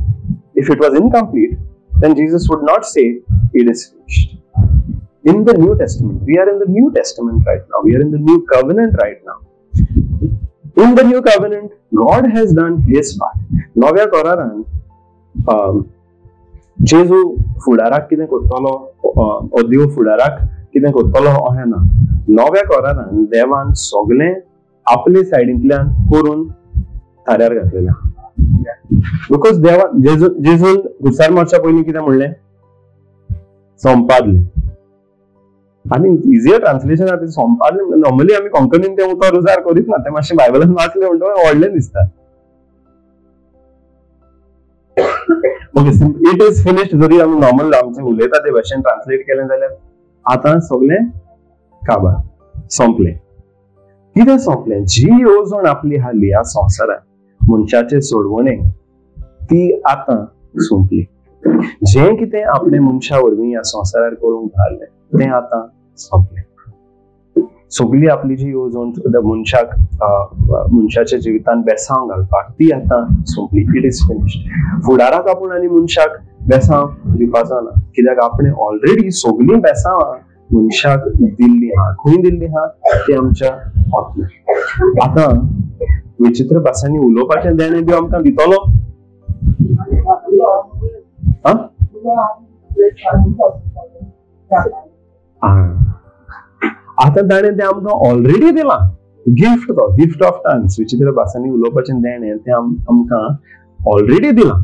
If it was incomplete, then Jesus would not say it is finished. In the New Testament, we are in the New Testament right now. We are in the New Covenant right now. In the New Covenant, God has done His part. नव्या करारान जेजू फुडाराक कितें करतलो, देव फुडाराक कितें करतलो अशें ना. नव्या करारान देवान सगळें आपले सायडींतल्यान करून थाऱ्यार घातलेलें. Because देवा जेजून घुसार मारच्या पयलीं कितें म्हणलें? संपादलें. आनी इजियर ट्रान्सलेशन आहा, सोंपा. नॉर्मली आमी कोंकणीन तें उतर उजार करीत ना, तें मातशें बायबलान वाचलें म्हणटकच व्हडलें दिसता. ओके, it is finished जरी आमी नॉर्मल आमचें उलयता ते भाशेन ट्रान्सलेट केलें जाल्यार आतां सगळें काबार सोंपलें. कितें सोंपलें? जी येवजण आपली हाली ह्या संवसारांत मनशाचे सोडवणेक ती आतां सोंपली. जें कितें आपले मनशा वरवीं ह्या संवसारार करूंक घाल्लें तें आतां सोंपलें. सगळी आपली जी येवजण मनशाक मनशाच्या जिवितान बेसांव घालपाक ती आतां सोंपली. It is finished. फुडाराक आपूण आनी मनशाक बेसांव दिवपाचो ना, कित्याक आपणें ऑलरेडी सगळीं बेसांवां मनशाक दिल्ली आहा. खंय दिल्ली आहा? ती आमच्या आत्म्याक. आतां विचित्र भासांनी उलोवपाचें देणें बी आमकां दितलो. आतां ताणें तें आमकां ऑलरेडी दिलां, गिफ्ट, तो गिफ्ट ऑफ टंग्स, विचित्र भासांनी उलोवपाचें देणें तें आमकां ऑलरेडी दिलां.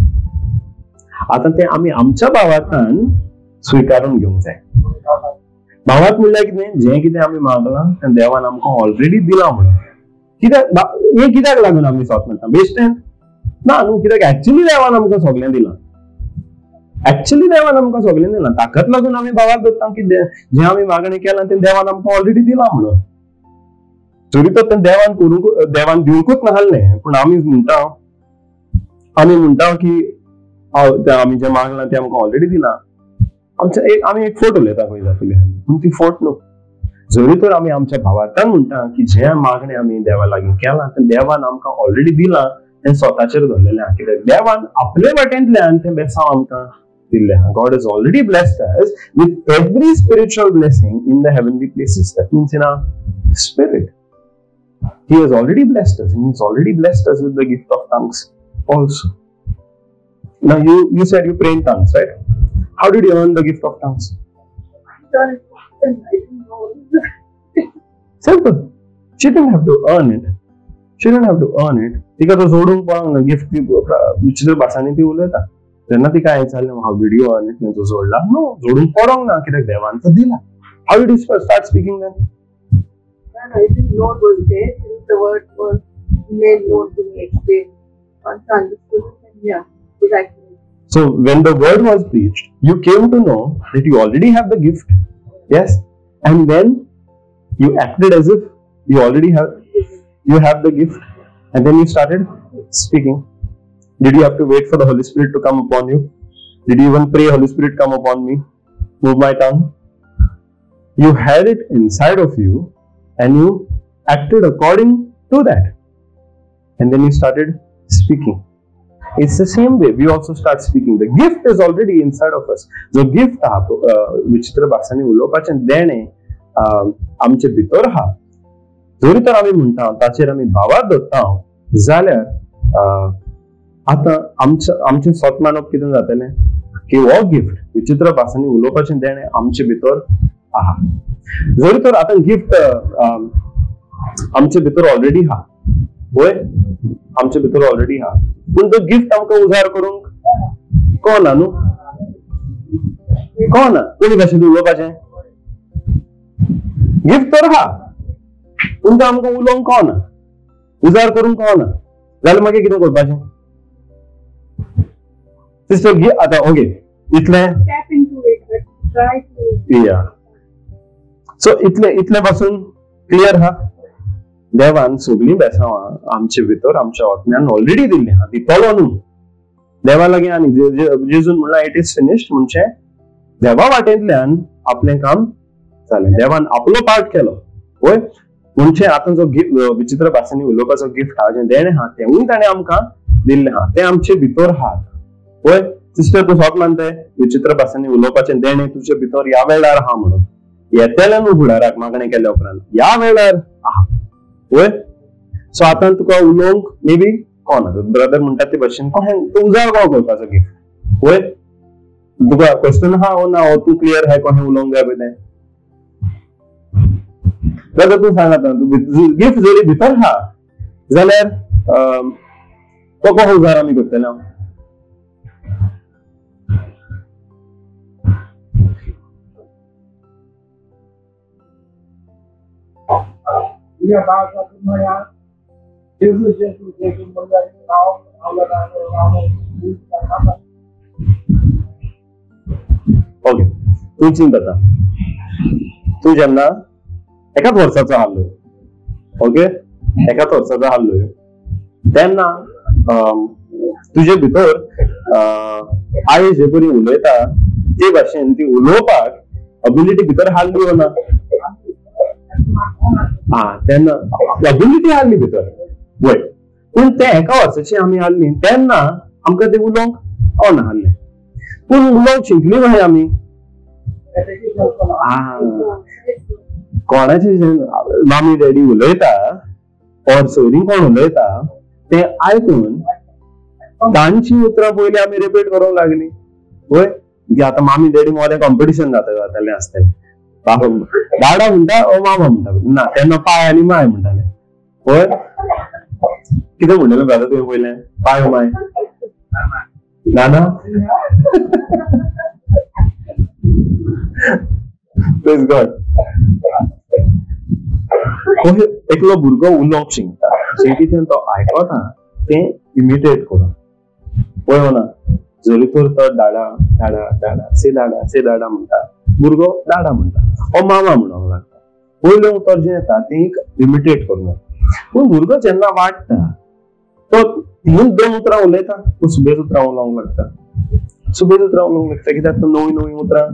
आतां तें आमी आमच्या भावार्थान स्विकारून घेवंक जाय. भावार्थ म्हणल्यार कितें? जें कितें आमी मागलां तें देवान आमकां ऑलरेडी दिलां म्हणून. कित्याक हें कित्याक लागून आमी सोत म्हणटा? बेश्टें ना न्हू, कित्याक एक्चुअली देवान आमकां सगळें दिलां. एक्चुअली देवान आमकां सगळें दिलां, ताकाच लागून आमी भावार्थ दवरता की जें आमी मागणें केलां तें देवान आमकां ऑलरेडी दिलां म्हणून. जरी तर तें देवान करूंक, देवान दिवंकूच नासलें, पूण आमी म्हणटा की आमी जें मागलां तें आमकां ऑलरेडी दिलां. आमच्या एक आमी एक फोट उलयता खंय जातली, पूण ती फोट न्हू. जरी तर आमी आमच्या भावार्थान म्हणटा की जें मागणें आमी देवा लागीं केलां तें देवान आमकां ऑलरेडी दिलां, तें स्वताचेर धरलेलें आहा, कित्याक देवान आपले वाटेंतल्यान तें बेसांव आमकां दिल्लें आहा. God has already blessed us with every spiritual blessing in the heavenly places. That means in our spirit. He has already blessed us, and He has already blessed us with the gift of tongues also. Now you said you pray in tongues, right? How did you earn the gift of tongues? I didn't know. Simple. She didn't have to earn it. She didn't have to earn it. तिका तो जोडूंक पडोंक ना gift, विचित्र भासांनी ती उलयता. तेन्ना तिका हें विचारलें, how did you earn it? तुवें जोडला? नो, जोडूंक पडोंक ना, कित्याक देवान तो दिला. How did you start speaking then? I didn't know it was there till the word was made known to me, explained. Once I understood it, then yeah, it actually. So when the word was preached, you came to know that you already have the gift, yes, and then you acted as if you already have, you have the gift, and then you started speaking. Did you have to wait for the Holy Spirit to come upon you? Did you even pray, Holy Spirit, come upon me, move my tongue? You had it inside of you, and you acted according to that, and then you started speaking. It's the same way we also start speaking. The gift is already inside of us. The gift आहा, विचित्र भासांनी उलोवपाचें देणें आमचे भितर आहा. जरी तर आमी म्हणटा ताचेर आमी भावार्थ दवरता जाल्यार आतां आमचें स्वत मानप कितें जातलें की हो गिफ्ट विचित्र भासांनी उलोवपाचें देणें आमचे भितर आहा. जरी तर आतां गिफ्ट आमचे भितर ऑलरेडी आहा, वय आमचे भितर ऑलरेडी आहा, पूण तो गिफ्ट आमकां उजार करूंक कळना न्हू, कळना कोणी भाशेन उलोवपाचें. गिफ्ट तर आहा, पूण तो आमकां उलोवंक कळना, उजार करूंक कळना, जाल्यार मागीर कितें करपाचें? सिस्टर आतां ओके इतलें या सो इतले इतले पासून क्लियर आहा. देवान सगळीं बेसांवां आमचे भितर आमच्या आत्म्यान ऑलरेडी दिल्ली आहा, दितलो न्हू देवा लागीं. आनी जेजून म्हणलां it is finished, म्हणजे देवा वाटेंतल्यान आपलें काम जालें, देवान आपलो पार्ट केलो. वय म्हणजे आतां जो विचित्र भासांनी उलोवपाचो गिफ्ट आहा, जें देणें आहा, तेंवूय ताणें आमकां दिल्लें आहा, तें आमचे भितर आहा. वय सिस्टर तूं सोत मानताय विचित्र भासांनी उलोवपाचें देणें तुजे भितर ह्या वेळार आहा म्हणून? येतलें न्हू फुडाराक मागणें केल्या उपरांत, ह्या वेळार आहा. वय सो आतां तुका उलोवंक मे बी कोण ब्रदर म्हणटा ते भशेन कोण तूं उजार कोण करपाचो गिफ्ट. वय तुका क्वेश्चन आहा वो ना, हो तूं क्लियर आहा कोणें उलोवंक जाय पळय तें? ब्रदर तूं सांग आतां, गिफ्ट जरी भितर आहा जाल्यार तो कसो उजार आमी करतले? ओके, तूं चिंतता तूं जेन्ना एकाच वर्साचो आहलो, ओके, एकाच वर्साचो आहलो तेन्ना तुजे भितर आई जे परी उलयता ते भाशेन ती उलोवपाक अबिलिटी भितर हाडली ना? हा, तेन्ना अबिलिटी हाडली भितर वय, पूण ते एका वर्साची आमी हाडली तेन्ना आमकां ते उलोवंक ऑन हाडलें, पूण उलोवंक शिकली मागीर आमी कोणाची मामी डॅडी उलयता और सोयरीं कोण उलयता ते आयकून तांची उतरां पयलीं आमी रिपीट करूंक लागली वय. की आतां मामी डॅडी मोदें कॉम्पिटिशन जाता जातालें आसतलें, बाबा डाडा म्हणटा ओ मामा म्हणटा ना, तेन्ना पाय आनी माय म्हणटाले वय. कितें म्हणटलें ब्रदर तुवें पयलें? पाय माय नाना? Praise God. एकलो भुरगो उलोवंक शिकता, जें कितें तो आयकता तें इमिटेट करून पळय ना, जरी तर तो डाडा डाडा डाडा से डाडा से डाडा म्हणटा, भुरगो डाडा म्हणटा ओ मामा म्हणूंक लागता. पयलें उतर जें येता तें एक इमिटेट करून. पूण भुरगो जेन्ना वाडटा तो तीन दोन उतरां उलयता, तो सुबेज उतरां उलोवंक लागता, सुबेज उतरां उलोवंक लागता कित्याक तो नवीं नवीं उतरां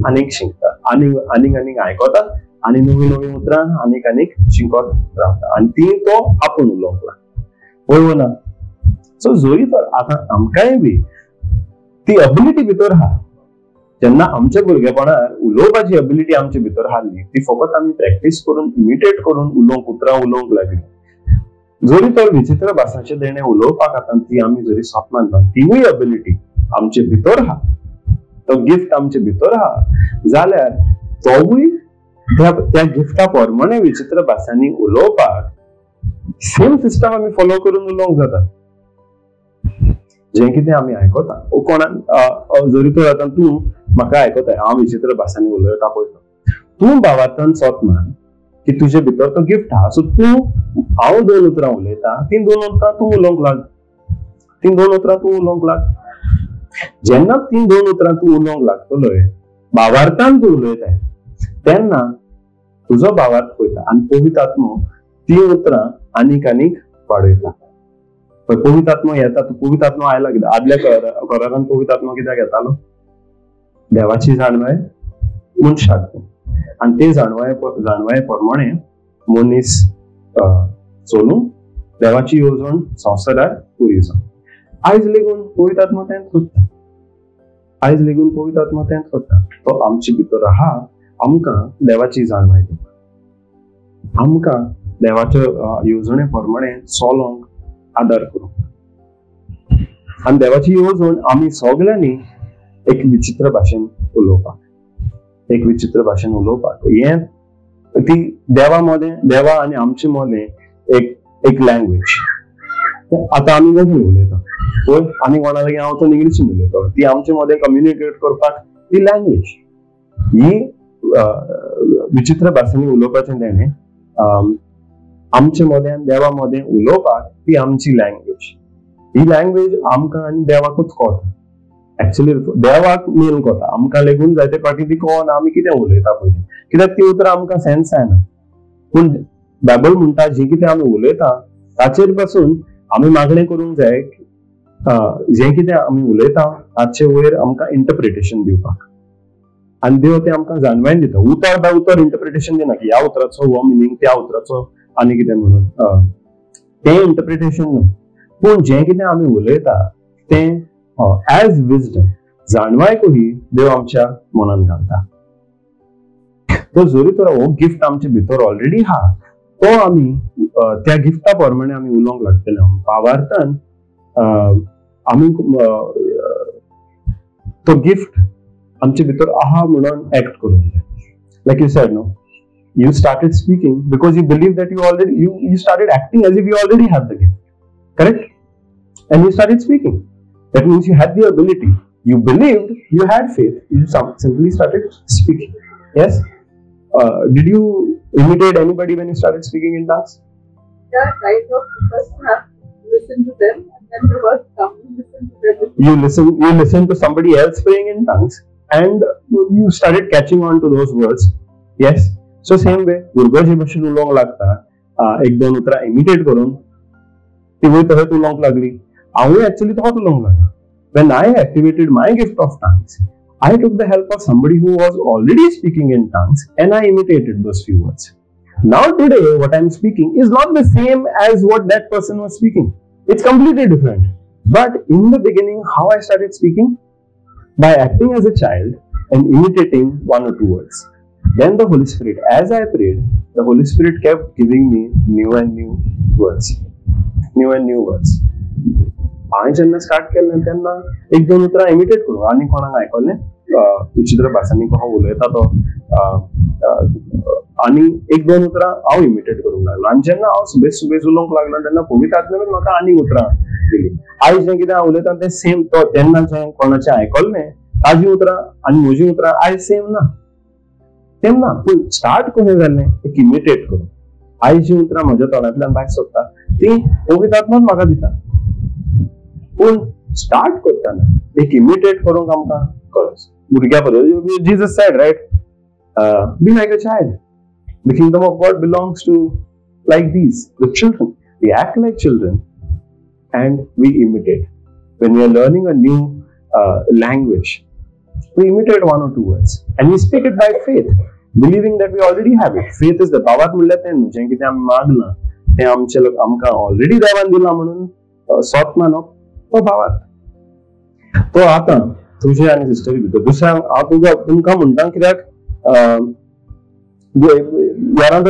आनीक शिकता, आनीक आनीक आनीक आयकता आनी नवीं नवीं उतरां आनीक आनीक शिकत रावता आनी ती तो आपूण उलोवंक लागता. वय ना? सो जरी तर आतां आमकांय बी ती अबिलिटी भितर आहा, जेन्ना आमच्या भुरगेपणार उलोवपाची अबिलिटी आमचे भितर हाडली ती फकत आमी प्रॅक्टीस करून इमिटेट करून उलोवंक उतरां उलोवंक लागली. जरी तर विचित्र भासाचें देणें उलोवपाक आतां ती आमी जरी स्वप्न मानता तिवूय अबिलिटी आमचे भितर आहा, तो गिफ्ट आमचे भितर आहा जाल्यार तोवूय त्या गिफ्टा प्रमाणे विचित्र भासांनी उलोवपाक सेम सिस्टम आमी फॉलो करून उलोवंक जाता. जें कितें आमी आयकता ओ कोणाक जरी तर आतां तूं म्हाका आयकताय हांव विचित्र भासांनी उलयता पळय, तूं भावार्थान सोत मान की तुजे भितर तो गिफ्ट आहा, सो तूं हांव दोन उतरां उलयता तीं दोन उतरां तूं उलोवंक लाग, तीं दोन उतरां तूं उलोवंक लाग. जेन्ना तीं दोन उतरां तूं उलोवंक लागतलोय भावार्थान तूं उलयताय तेन्ना तुजो भावार्थ पळयता आनी पवित्र आत्मो तीं उतरां आनीक आनीक वाडयता. पवित्र आत्मो येता, तूं पवित्र आत्मो आयला कित्याक? आदल्या करारान पवित्र आत्मो कित्याक येतालो? देवाची जाणवाय मनशाक, आनी ते जाणवाये जाणवाये प्रमाणे मनीस चलूं देवाची येवजण संवसारार पुरी जावं. आयज लेगून पवित्र आत्मो तेंच करता, आयज लेगून पवित्र आत्मो तेंच करता. तो आमचे भितर आहा, आमकां देवाची जाणवाय दिता, आमकां देवाच्या येवजणे प्रमाणे चलोंक आदार करूंक. आनी देवाची येवजण आमी सगळ्यांनी एक विचित्र भाशेन उलोवपाक, एक विचित्र भाशेन उलोवपाक, हें ती देवा मदें, देवा आनी आमचे मदें एक एक लँग्वेज. आतां आमी कोंकणी उलयता पळय, आनी कोणा लागीं हांव तो इंग्लिशीन उलयता, ती आमचे मदें कम्युनिकेट करपाक ती लँग्वेज. ही विचित्र भाशेंनी उलोवपाचें तेणें आमचे मदें आनी देवा मदें उलोवपाक ती आमची लँग्वेज. ही लँग्वेज आमकां आनी देवाकूच कळटा, एक्चुअली देवाक मेन कळटा, आमकां लेगून जायते फावटी ती कळना आमी कितें उलयता पळय, कित्याक ती उतरां आमकां सेन्स जायना. पूण बायबल म्हणटा जें कितें आमी उलयता ताचेर पासून आमी मागणें करूंक जाय, जें कितें आमी उलयता ताचे वयर आमकां इंटरप्रिटेशन दिवपाक, आनी देव तें आमकां जाणवायन दिता. उतर बाय उतर इंटरप्रिटेशन दिना की ह्या उतराचो हो मिनींग, त्या उतराचो आनी कितें म्हणून, तें इंटरप्रिटेशन न्हू. पूण जें कितें आमी उलयता तें एज विजडम, जाणवाय कही देव आमच्या मनान घालता. तो जरी तर हो गिफ्ट आमचे भितर ऑलरेडी आहा, तो आमी त्या गिफ्टा प्रमाणे आमी उलोवंक लागतले. भावार्थान आमी तो गिफ्ट आमचे भितर आहा म्हणून एक्ट करूंक जाय. Like you said no, you started speaking because you believe that you already you started acting as if you already have the gift, correct? And you started speaking. That means you had the ability, you believed, you had faith, you simply started speaking. Yes? Did you imitate anybody when you started speaking in tongues? Yeah, kind of. First have listen to them and then the words come. Listen to them. You listen to somebody else praying in tongues and you started catching on to those words. Yes. So same way, भुरगो जे भशेन उलोवंक लागता, एक दोन उतरां imitate करून तिवूय तशेंच उलोवंक लागली. हांवूय एक्चुअली तोच उलोवंक लागलो. When I activated my gift of tongues, I took the help of somebody who was already speaking in tongues and I imitated those few words. Now today, what I am speaking is not the same as what that person was speaking. It's completely different. But in the beginning, how I started speaking? By acting as a child and imitating one or two words. Then the Holy Spirit, as I prayed, the Holy Spirit kept giving me new and new words. New and new words. हांवें जेन्ना start केलें तेन्ना एक दोन उतरां imitate करूं आनी कोणाक आयकलें विचित्र भासांनी कसो उलयता तो, आनी एक दोन उतरां हांव इमिटेट करूंक लागलो. आनी जेन्ना हांव सुबेज सुबेज उलोवंक लागलो तेन्ना पवित्र आत्म्यान म्हाका आनी उतरां दिली. आयज जें कितें हांव उलयता तें सेम तो तेन्ना जें कोणाचें आयकलें ताजी उतरां आनी म्हजीं उतरां आयज सेम ना, सेम ना. पूण स्टार्ट कशें जालें, एक इमिटेट करूं. आयज जीं उतरां म्हज्या तोंडांतल्यान भायर सोदता ती पवित्र आत्माच म्हाका दिता. पूण स्टार्ट करतना एक इमिटेट करूंक आमकां गरज. भुरग्या बद्दल Jesus said, right, be like a child. The kingdom of God belongs to like these, the children. We act like children and we imitate. When we are learning a new language, we imitate one or two words and we speak it by faith, believing that we already have it. Faith is the भावार्थ म्हणल्यार तें न्हू, जें कितें आमी मागलां तें आमचे आमकां ऑलरेडी देवान दिलां म्हणून सोत मानप तो भावार्थ. तो आतां तुजे आनी सिस्टरी भितर दुसऱ्या हांव तुका तुमकां म्हणटा, कित्याक घरांत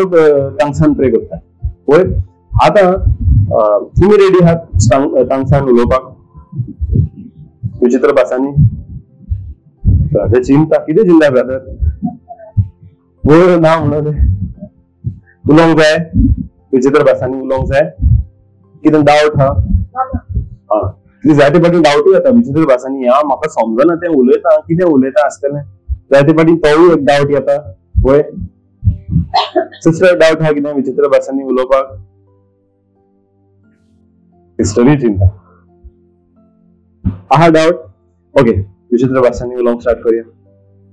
टांगसान प्रे करता पळय. आतां तुमी रेडी आहात टांगसान उलोवपाक विचित्र भासांनी? ब्रदर चिंता कितें चिंता ब्रदर, वयर ना म्हणून उलोवंक जाय, विचित्र भासांनी उलोवंक जाय. कितें डावट हा? हा, जायते फावटी डावटूय येता विचित्र भासांनी, ह्या म्हाका समजना तें उलयता कितें उलयता आसतलें. जायते फावटी तोवूय एक डावट येता पळय. सिस्टर डावट हा कितें विचित्र भासांनी उलोवपाक? सिस्टरूय चिंता आहा डावट. ओके, विचित्र भासांनी उलोवंक स्टार्ट करूया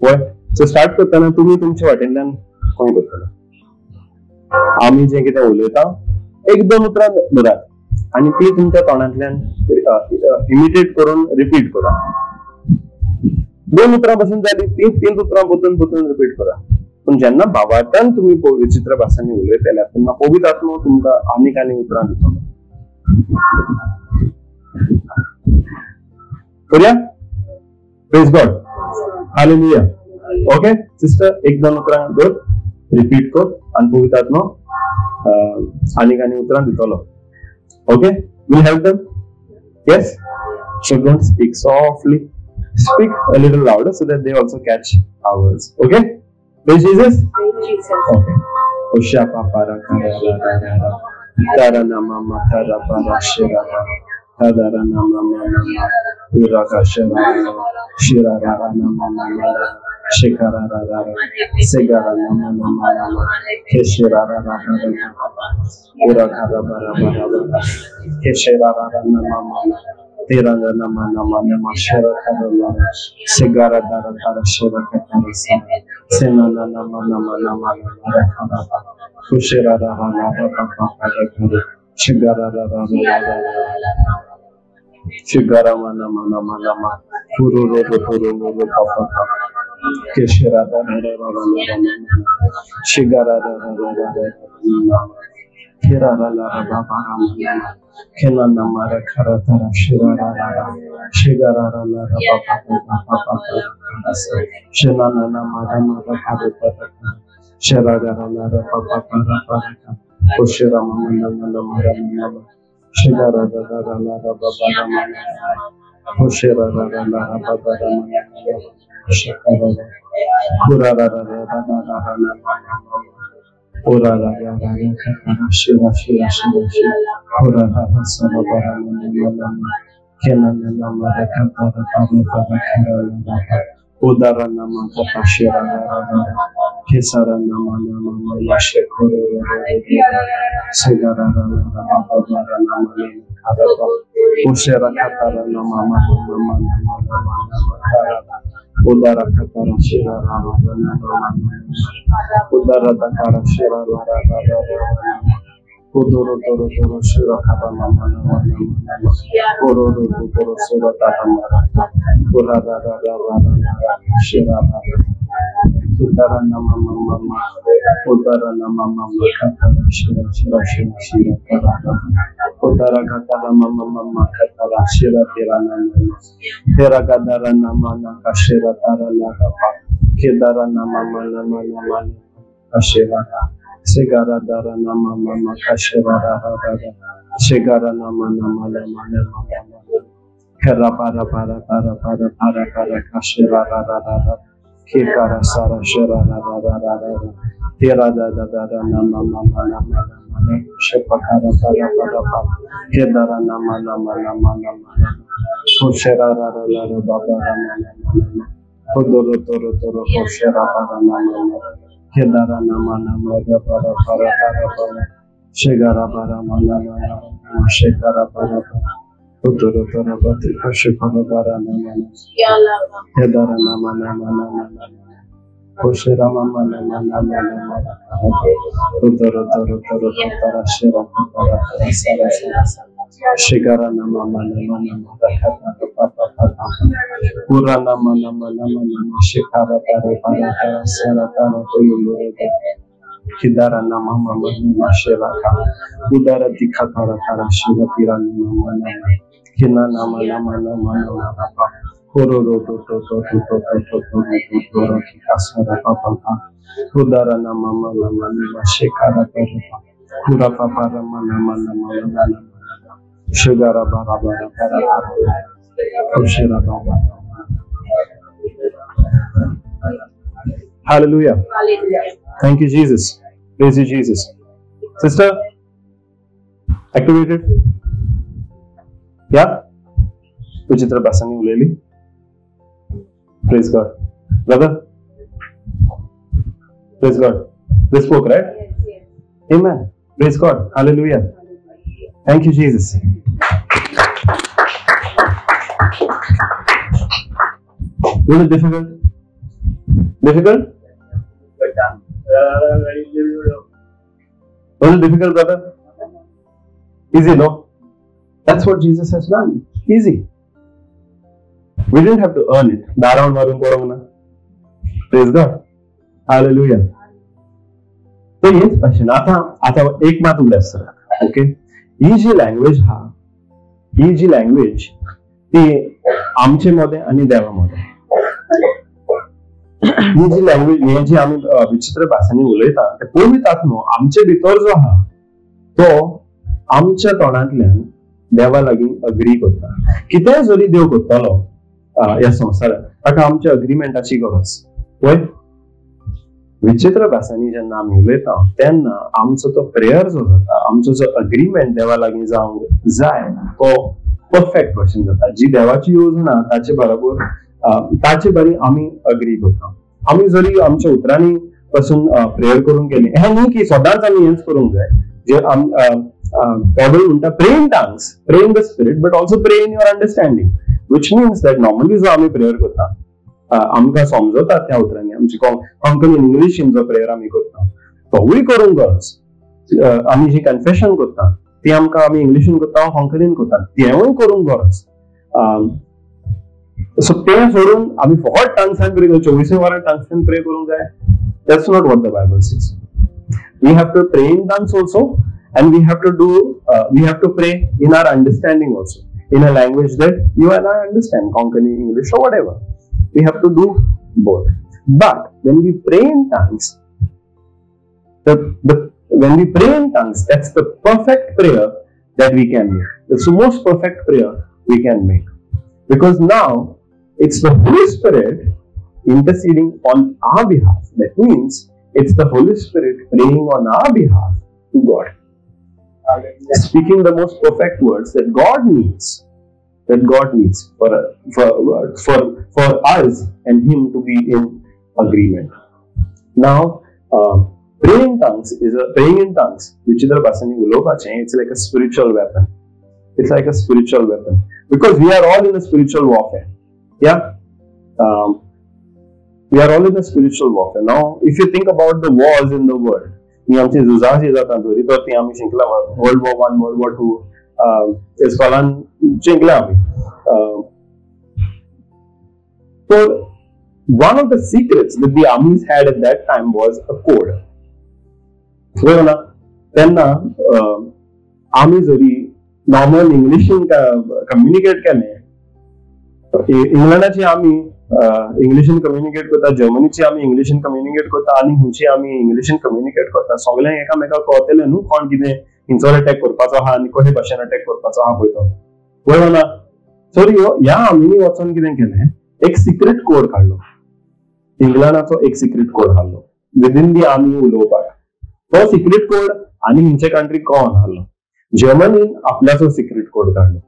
पळय. सो स्टार्ट करतना तुमी तुमच्या वाटेंतल्यान खंय करतले, आमी जें कितें उलयता एक दोन उतरां धरात आनी ती तुमच्या तोंडांतल्यान इमिटेट करून रिपीट करा. दोन उतरां पासून जाली ती तीन उतरां परतून परतून रिपीट करा. पूण जेन्ना भावार्थान तुमी विचित्र भासांनी उलयतले तेन्ना पवित्र आत्मो तुमकां आनीक आनीक उतरां दितलो. करूया? Praise God, hallelujah. Okay sister, एक दोन उतरां धर, रिपीट कर आनी पवित्र आत्मो आनीक आनीक उतरां दितलो. Okay, will help them? Yes. So don't speak softly, speak a little louder so that they also catch ours. Okay, praise Jesus. Praise Jesus. Okay. Osha papa ra ra ra ra tara na mama tara para shira tara na mama mama ura ka shira shira ra ra na mama ra shikara ra ra ra segara na mama mama keshira ra ra ra ura ka ra ra ra ra keshira ra ra na mama तेरा nama nama nama shira kara ra segara dara dara shira kara sa sena nama nama nama nama ra ra kushira ra ra ra ra ra ra shigara ra ra ra ra shigara mana mana nama puru ro ro ro ro pa pa pa keshira ra ra ra ra ra shigara ra ra ra ra kera ra ra ra ba ra kena nama ra khara tara shira ra ra ra shigara ra ra ra pa pa pa pa pa pa shena nama ra ra ra ra ra shira ra ra ra pa pa pa ra pa kushira ma nama nama ra nama shigara ra ra ra ra ba ba ra ma kushira ra ra ra ba ba ra ma shikara ra kura ra ra ra ra ra ra ra ora ra ra ra ra shira shira shira shira ora ra ra sa ra ba ra ma ma kena nama ra ka ra ra ra ra ra ra Udara nama kata shira rara kesara nama nama nama shekoro segara rara baba nama nama ushera katara nama nama nama nama nama udara katara shira rara nama udara takara shira rara rara Odoro toro toro shira kata nama nama nama oro toro toro shira tata nama ora ra ra ra ra ra shira ra kitara nama nama nama odara nama nama kata shira shira shira shira tara odara kata nama nama kata shira tera nama tera gadara nama nama shira tara nama kedara nama nama nama shira Segara dara nama nama kashera rara rara Segara nama nama nama nama nama Kera para para para para para para kashera rara rara Kekara sara shera rara rara rara Tera da da da da nama nama nama nama Shepakara para para para Kedara nama nama nama nama Koshera rara rara baba nama nama Kodoro toro toro koshera para nama nama Kedara nama nama para para para para Shegara para mana nama Shekara para para Utoro para pati Shekara para nama Kedara nama nama nama nama Koshera mama nama nama nama Utoro toro toro para shera para para sara sara Shegara nama nama nama rakata pa pa pa Pura nama nama nama nama Shekara para para para sara para toyolo Kidara nama nama nama Shevaka Udara dikha para para shira tira nama nama Kina nama nama nama nama pa Kororo to to to to to to to to to to kasara pa pa pa Udara nama nama nama Shekara para pa Pura pa para nama nama nama nama Shugara bara bara bara bara Kushira baba. Hallelujah. Hallelujah. Thank you, Jesus. Praise you, Jesus. Sister, activated? Yeah? Vichitra Basani Uleli. Praise God. Brother? Praise God. They spoke, right? Yes, yes. Amen. Praise God. Hallelujah. Thank you, Jesus. Was it difficult? Difficult? Was it difficult, brother? Easy, no? That's what Jesus has done. Easy. We didn't have to earn it. Praise God. Hallelujah. So, yes, question. आता एक मात उगडास okay? ही जी language हा, ही जी language ती आमचे मदें आनी देवा मदें. ही जी लँग्वेज हे जी आमी विचित्र भासांनी उलयता ते पवित्र आत्मो आमचे भितर जो आहा तो आमच्या तोंडांतल्यान देवा लागीं अग्री करता. कितेंय जरी देव करतलो ह्या संवसारांत ताका आमच्या अग्रीमेंटाची गरज. वय विचित्र भासांनी जेन्ना आमी उलयता तेन्ना आमचो तो प्रेयर जो जाता, आमचो जो अग्रीमेंट देवा लागीं जावंक जाय तो परफेक्ट भशेन जाता. जी देवाची योजना ताचे बरोबर ताचे बरी आमी अग्री करता. आमी जरी आमच्या उतरांनी पासून प्रेयर करूंक गेली हें न्ही की सदांच आमी हेंच करूंक जाय. जे बायबल म्हणटा pray in tongues, pray in the spirit, but also pray in your understanding, which means that normally जो आमी प्रेयर करता आमकां समजता त्या उतरांनी, आमची कोंकणी इंग्लिशीन जो प्रेयर आमी करता तोवूय करूंक गरज. आमी जी कन्फेशन करता ती आमकां आमी इंग्लिशीन करता कोंकणीन करता तेंवूय करूंक गरज. सो तें सोडून आमी फकत टंग्सान प्रे 24 वरां टंग्सान प्रे करूंक जाय, that's not what the Bible says. We have to pray in tongues also and we have to do we have to pray in our understanding also, in a language that you and I understand, Konkani, English or whatever. We have to do both. But when we pray in tongues, when we pray in tongues, that's the perfect prayer that we can make. It's the most perfect prayer we can make. Because now it's the Holy Spirit interceding on our behalf. That means it's the Holy Spirit praying on our behalf to God. Speaking the most perfect words that God needs that God needs for us and him to be in agreement. Now, praying in tongues is a praying in tongues, विचित्र भासांनी उलोवपाचें, it's like a spiritual weapon. It's like a spiritual weapon because we are all in a spiritual warfare. Yeah, we are all in a spiritual warfare. Now, if you think about the wars in the world, ही आमची झुजां जी जाता धरी तर ती आमी शिकला, World War One, World War Two, इस्कॉलान जिंकला आमी. So one of the secrets that the armies had at that time was a code. बरोबर ना? तेन्ना आमी जरी नॉर्मल इंग्लिशीन कम्युनिकेट केलें, इंग्लंडाची आमी इंग्लिशीन कम्युनिकेट करता, जर्मनीची आमी इंग्लिशीन कम्युनिकेट करता, आनी खंयची आमी इंग्लिशीन कम्युनिकेट करता, सगळ्यांक एकामेकाक कळतलें न्हू कोण कितें हिंचोर अटॅक करपाचो आहा आनी कशे भाशेन अटॅक करपाचो आहा पळय तो. बरोबर ना? सो ह्या आर्मीनी वचोन कितें केलें, एक सिक्रेट कोड काडलो, इंग्लंडाचो एक सिक्रेट कोड काडलो विदीन the army उलोवपाक. तो सिक्रेट कोड आनी हिंचे कंट्री कोण हाडलो, जर्मनीन आपल्याचो सिक्रेट कोड काडलो.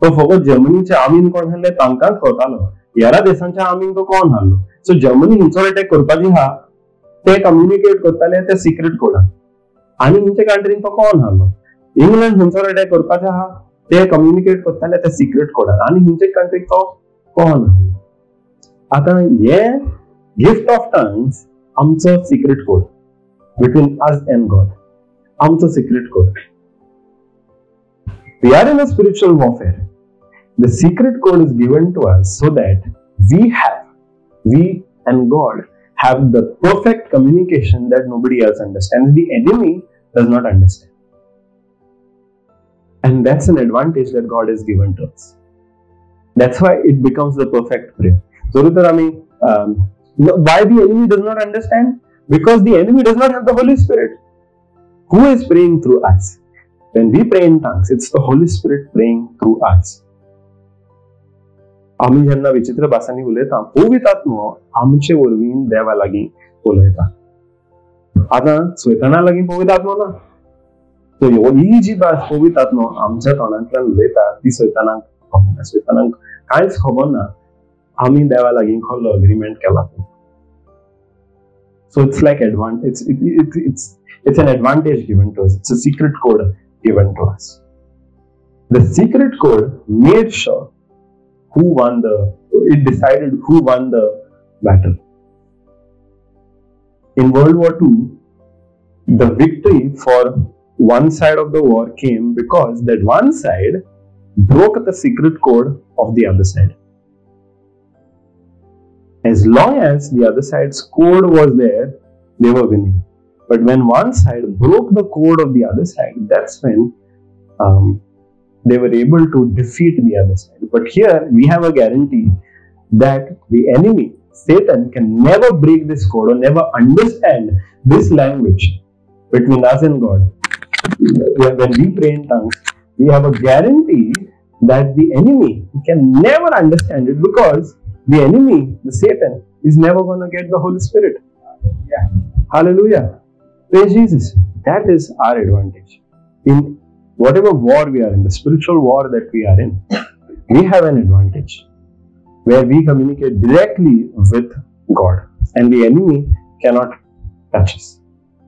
तो फकत जर्मनीच्या आर्मीन कोण हाडले तांकांच कळटालो, ह्या देशांच्या आर्मीन तो कोण हाडलो. सो जर्मनी हिंचोर अटॅक करपाची आहा ते कम्युनिकेट करताले त्या सिक्रेट कोडान, आनी हिंचे कंट्रीन तो कोण हाडलो. इंग्लंड हिंचोर अटॅक करपाचे आहा ते कम्युनिकेट करताले त्या सिक्रेट कोडान, आनी हिंचे कंट्रीक तो कोण हाडलो. आतां हे गिफ्ट ऑफ टंग्स आमचो secret code between us and God, आमचो secret code. We are in a spiritual warfare. The secret code is given to us so that we and God have the perfect communication that nobody else understands. The enemy does not understand. And that's an advantage that God has given to us. That's why it becomes the perfect prayer. Why the enemy does not understand? Because the enemy does not have the Holy Spirit. Who is praying through us? When we pray in tongues, it's the Holy Spirit praying through us. आमी जेन्ना विचित्र भासांनी उलयता, पवित्र आत्मो आमचे वरवीं देवा लागीं उलयता. आतां सैताना लागीं पवित्र आत्मो ना. सो ही जी भास पवित्र आत्मो आमच्या तोंडांतल्यान उलयता ती सैतानाक खबर ना, सैतानाक कांयच खबर ना आमी देवा लागीं कसलो अग्रीमेंट केला. So it's like advantage, it's an advantage given to us. It's a secret code given to us. The secret code made sure who won the, it decided who won the battle. In World War II, the victory for one side of the war came because that one side broke the secret code of the other side. As long as the other side's code was there, they were winning. But when one side broke the code of the other side, that's when they were able to defeat the other side. But here we have a guarantee that the enemy, Satan, can never break this code or never understand this language between us and God. When we pray in tongues, we have a guarantee that the enemy can never understand it, because the enemy, the Satan, is never going to get the Holy Spirit. Yeah. Hallelujah. Praise Jesus. That is our advantage. In whatever war we are in, the spiritual war that we are in, we have an advantage where we communicate directly with God, and the enemy cannot touch us.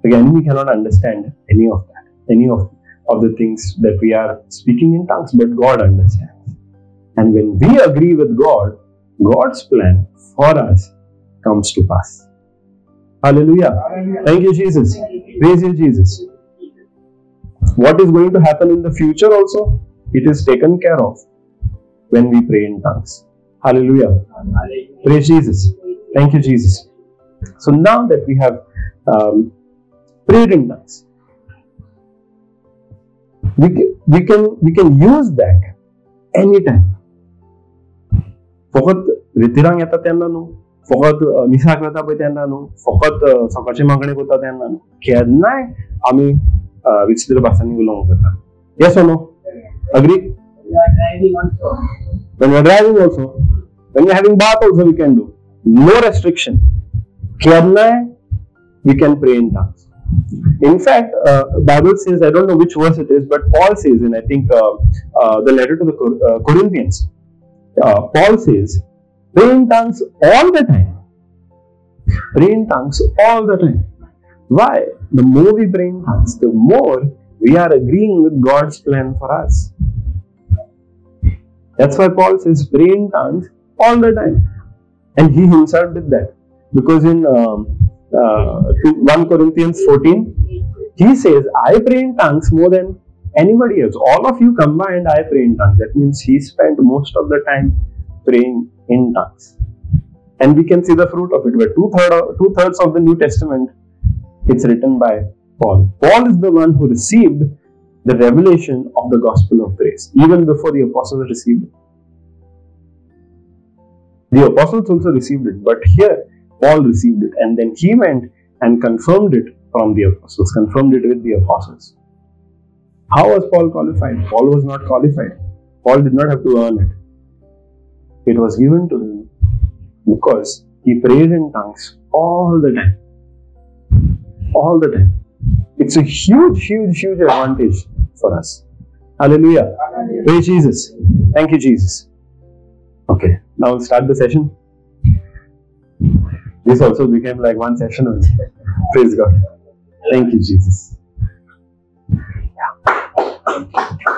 The enemy cannot understand any of that, any of the things that we are speaking in tongues, but God understands. And when we agree with God, God's plan for us comes to pass. Hallelujah. Hallelujah. Thank you, Jesus. Praise you, Jesus. What is going to happen in the future also, it is taken care of when we pray in tongues. Hallelujah. Hallelujah. Praise Jesus. Thank you, Jesus. So now that we have prayed in tongues, we can use that anytime. फकत रितिरांक येता तेन्ना न्हू, फकत मिसाक वता पळय तेन्ना न्हू, फकत सकाळची मागणी करता तेन्ना न्हू, केन्नाय आमी विचित्र भासांनी उलोवंक जाता. Yes or no? Agree? We are driving also. When we are driving also, when we are having bath also we can do. No restriction. केन्नाय we can pray in tongues. In fact, Bible says, I don't know which verse it is, but Paul says in, I think, the letter to the Corinthians, Paul says, pray in tongues all the time. Pray in tongues all the time. Why? The more we pray in tongues, the more we are agreeing with God's plan for us. That's why Paul says, pray in tongues all the time. And he himself did that. Because in 1 Corinthians 14, he says, I pray in tongues more than anybody else. All of you combined, I pray in tongues. That means he spent most of the time praying in tongues. And we can see the fruit of it. But two-thirds of the New Testament, it's written by Paul. Paul is the one who received the revelation of the gospel of grace, even before the apostles received it. The apostles also received it, but here Paul received it, and then he went and confirmed it from the apostles, confirmed it with the apostles. How was Paul qualified? Paul was not qualified. Paul did not have to earn it. It was given to him because he prayed in tongues all the time. All the time. It's a huge, huge, huge advantage for us. Hallelujah. Hallelujah. Praise Jesus. Thank you, Jesus. Okay, now we'll start the session. This also became like one session only. Praise God. Thank you, Jesus. Yeah.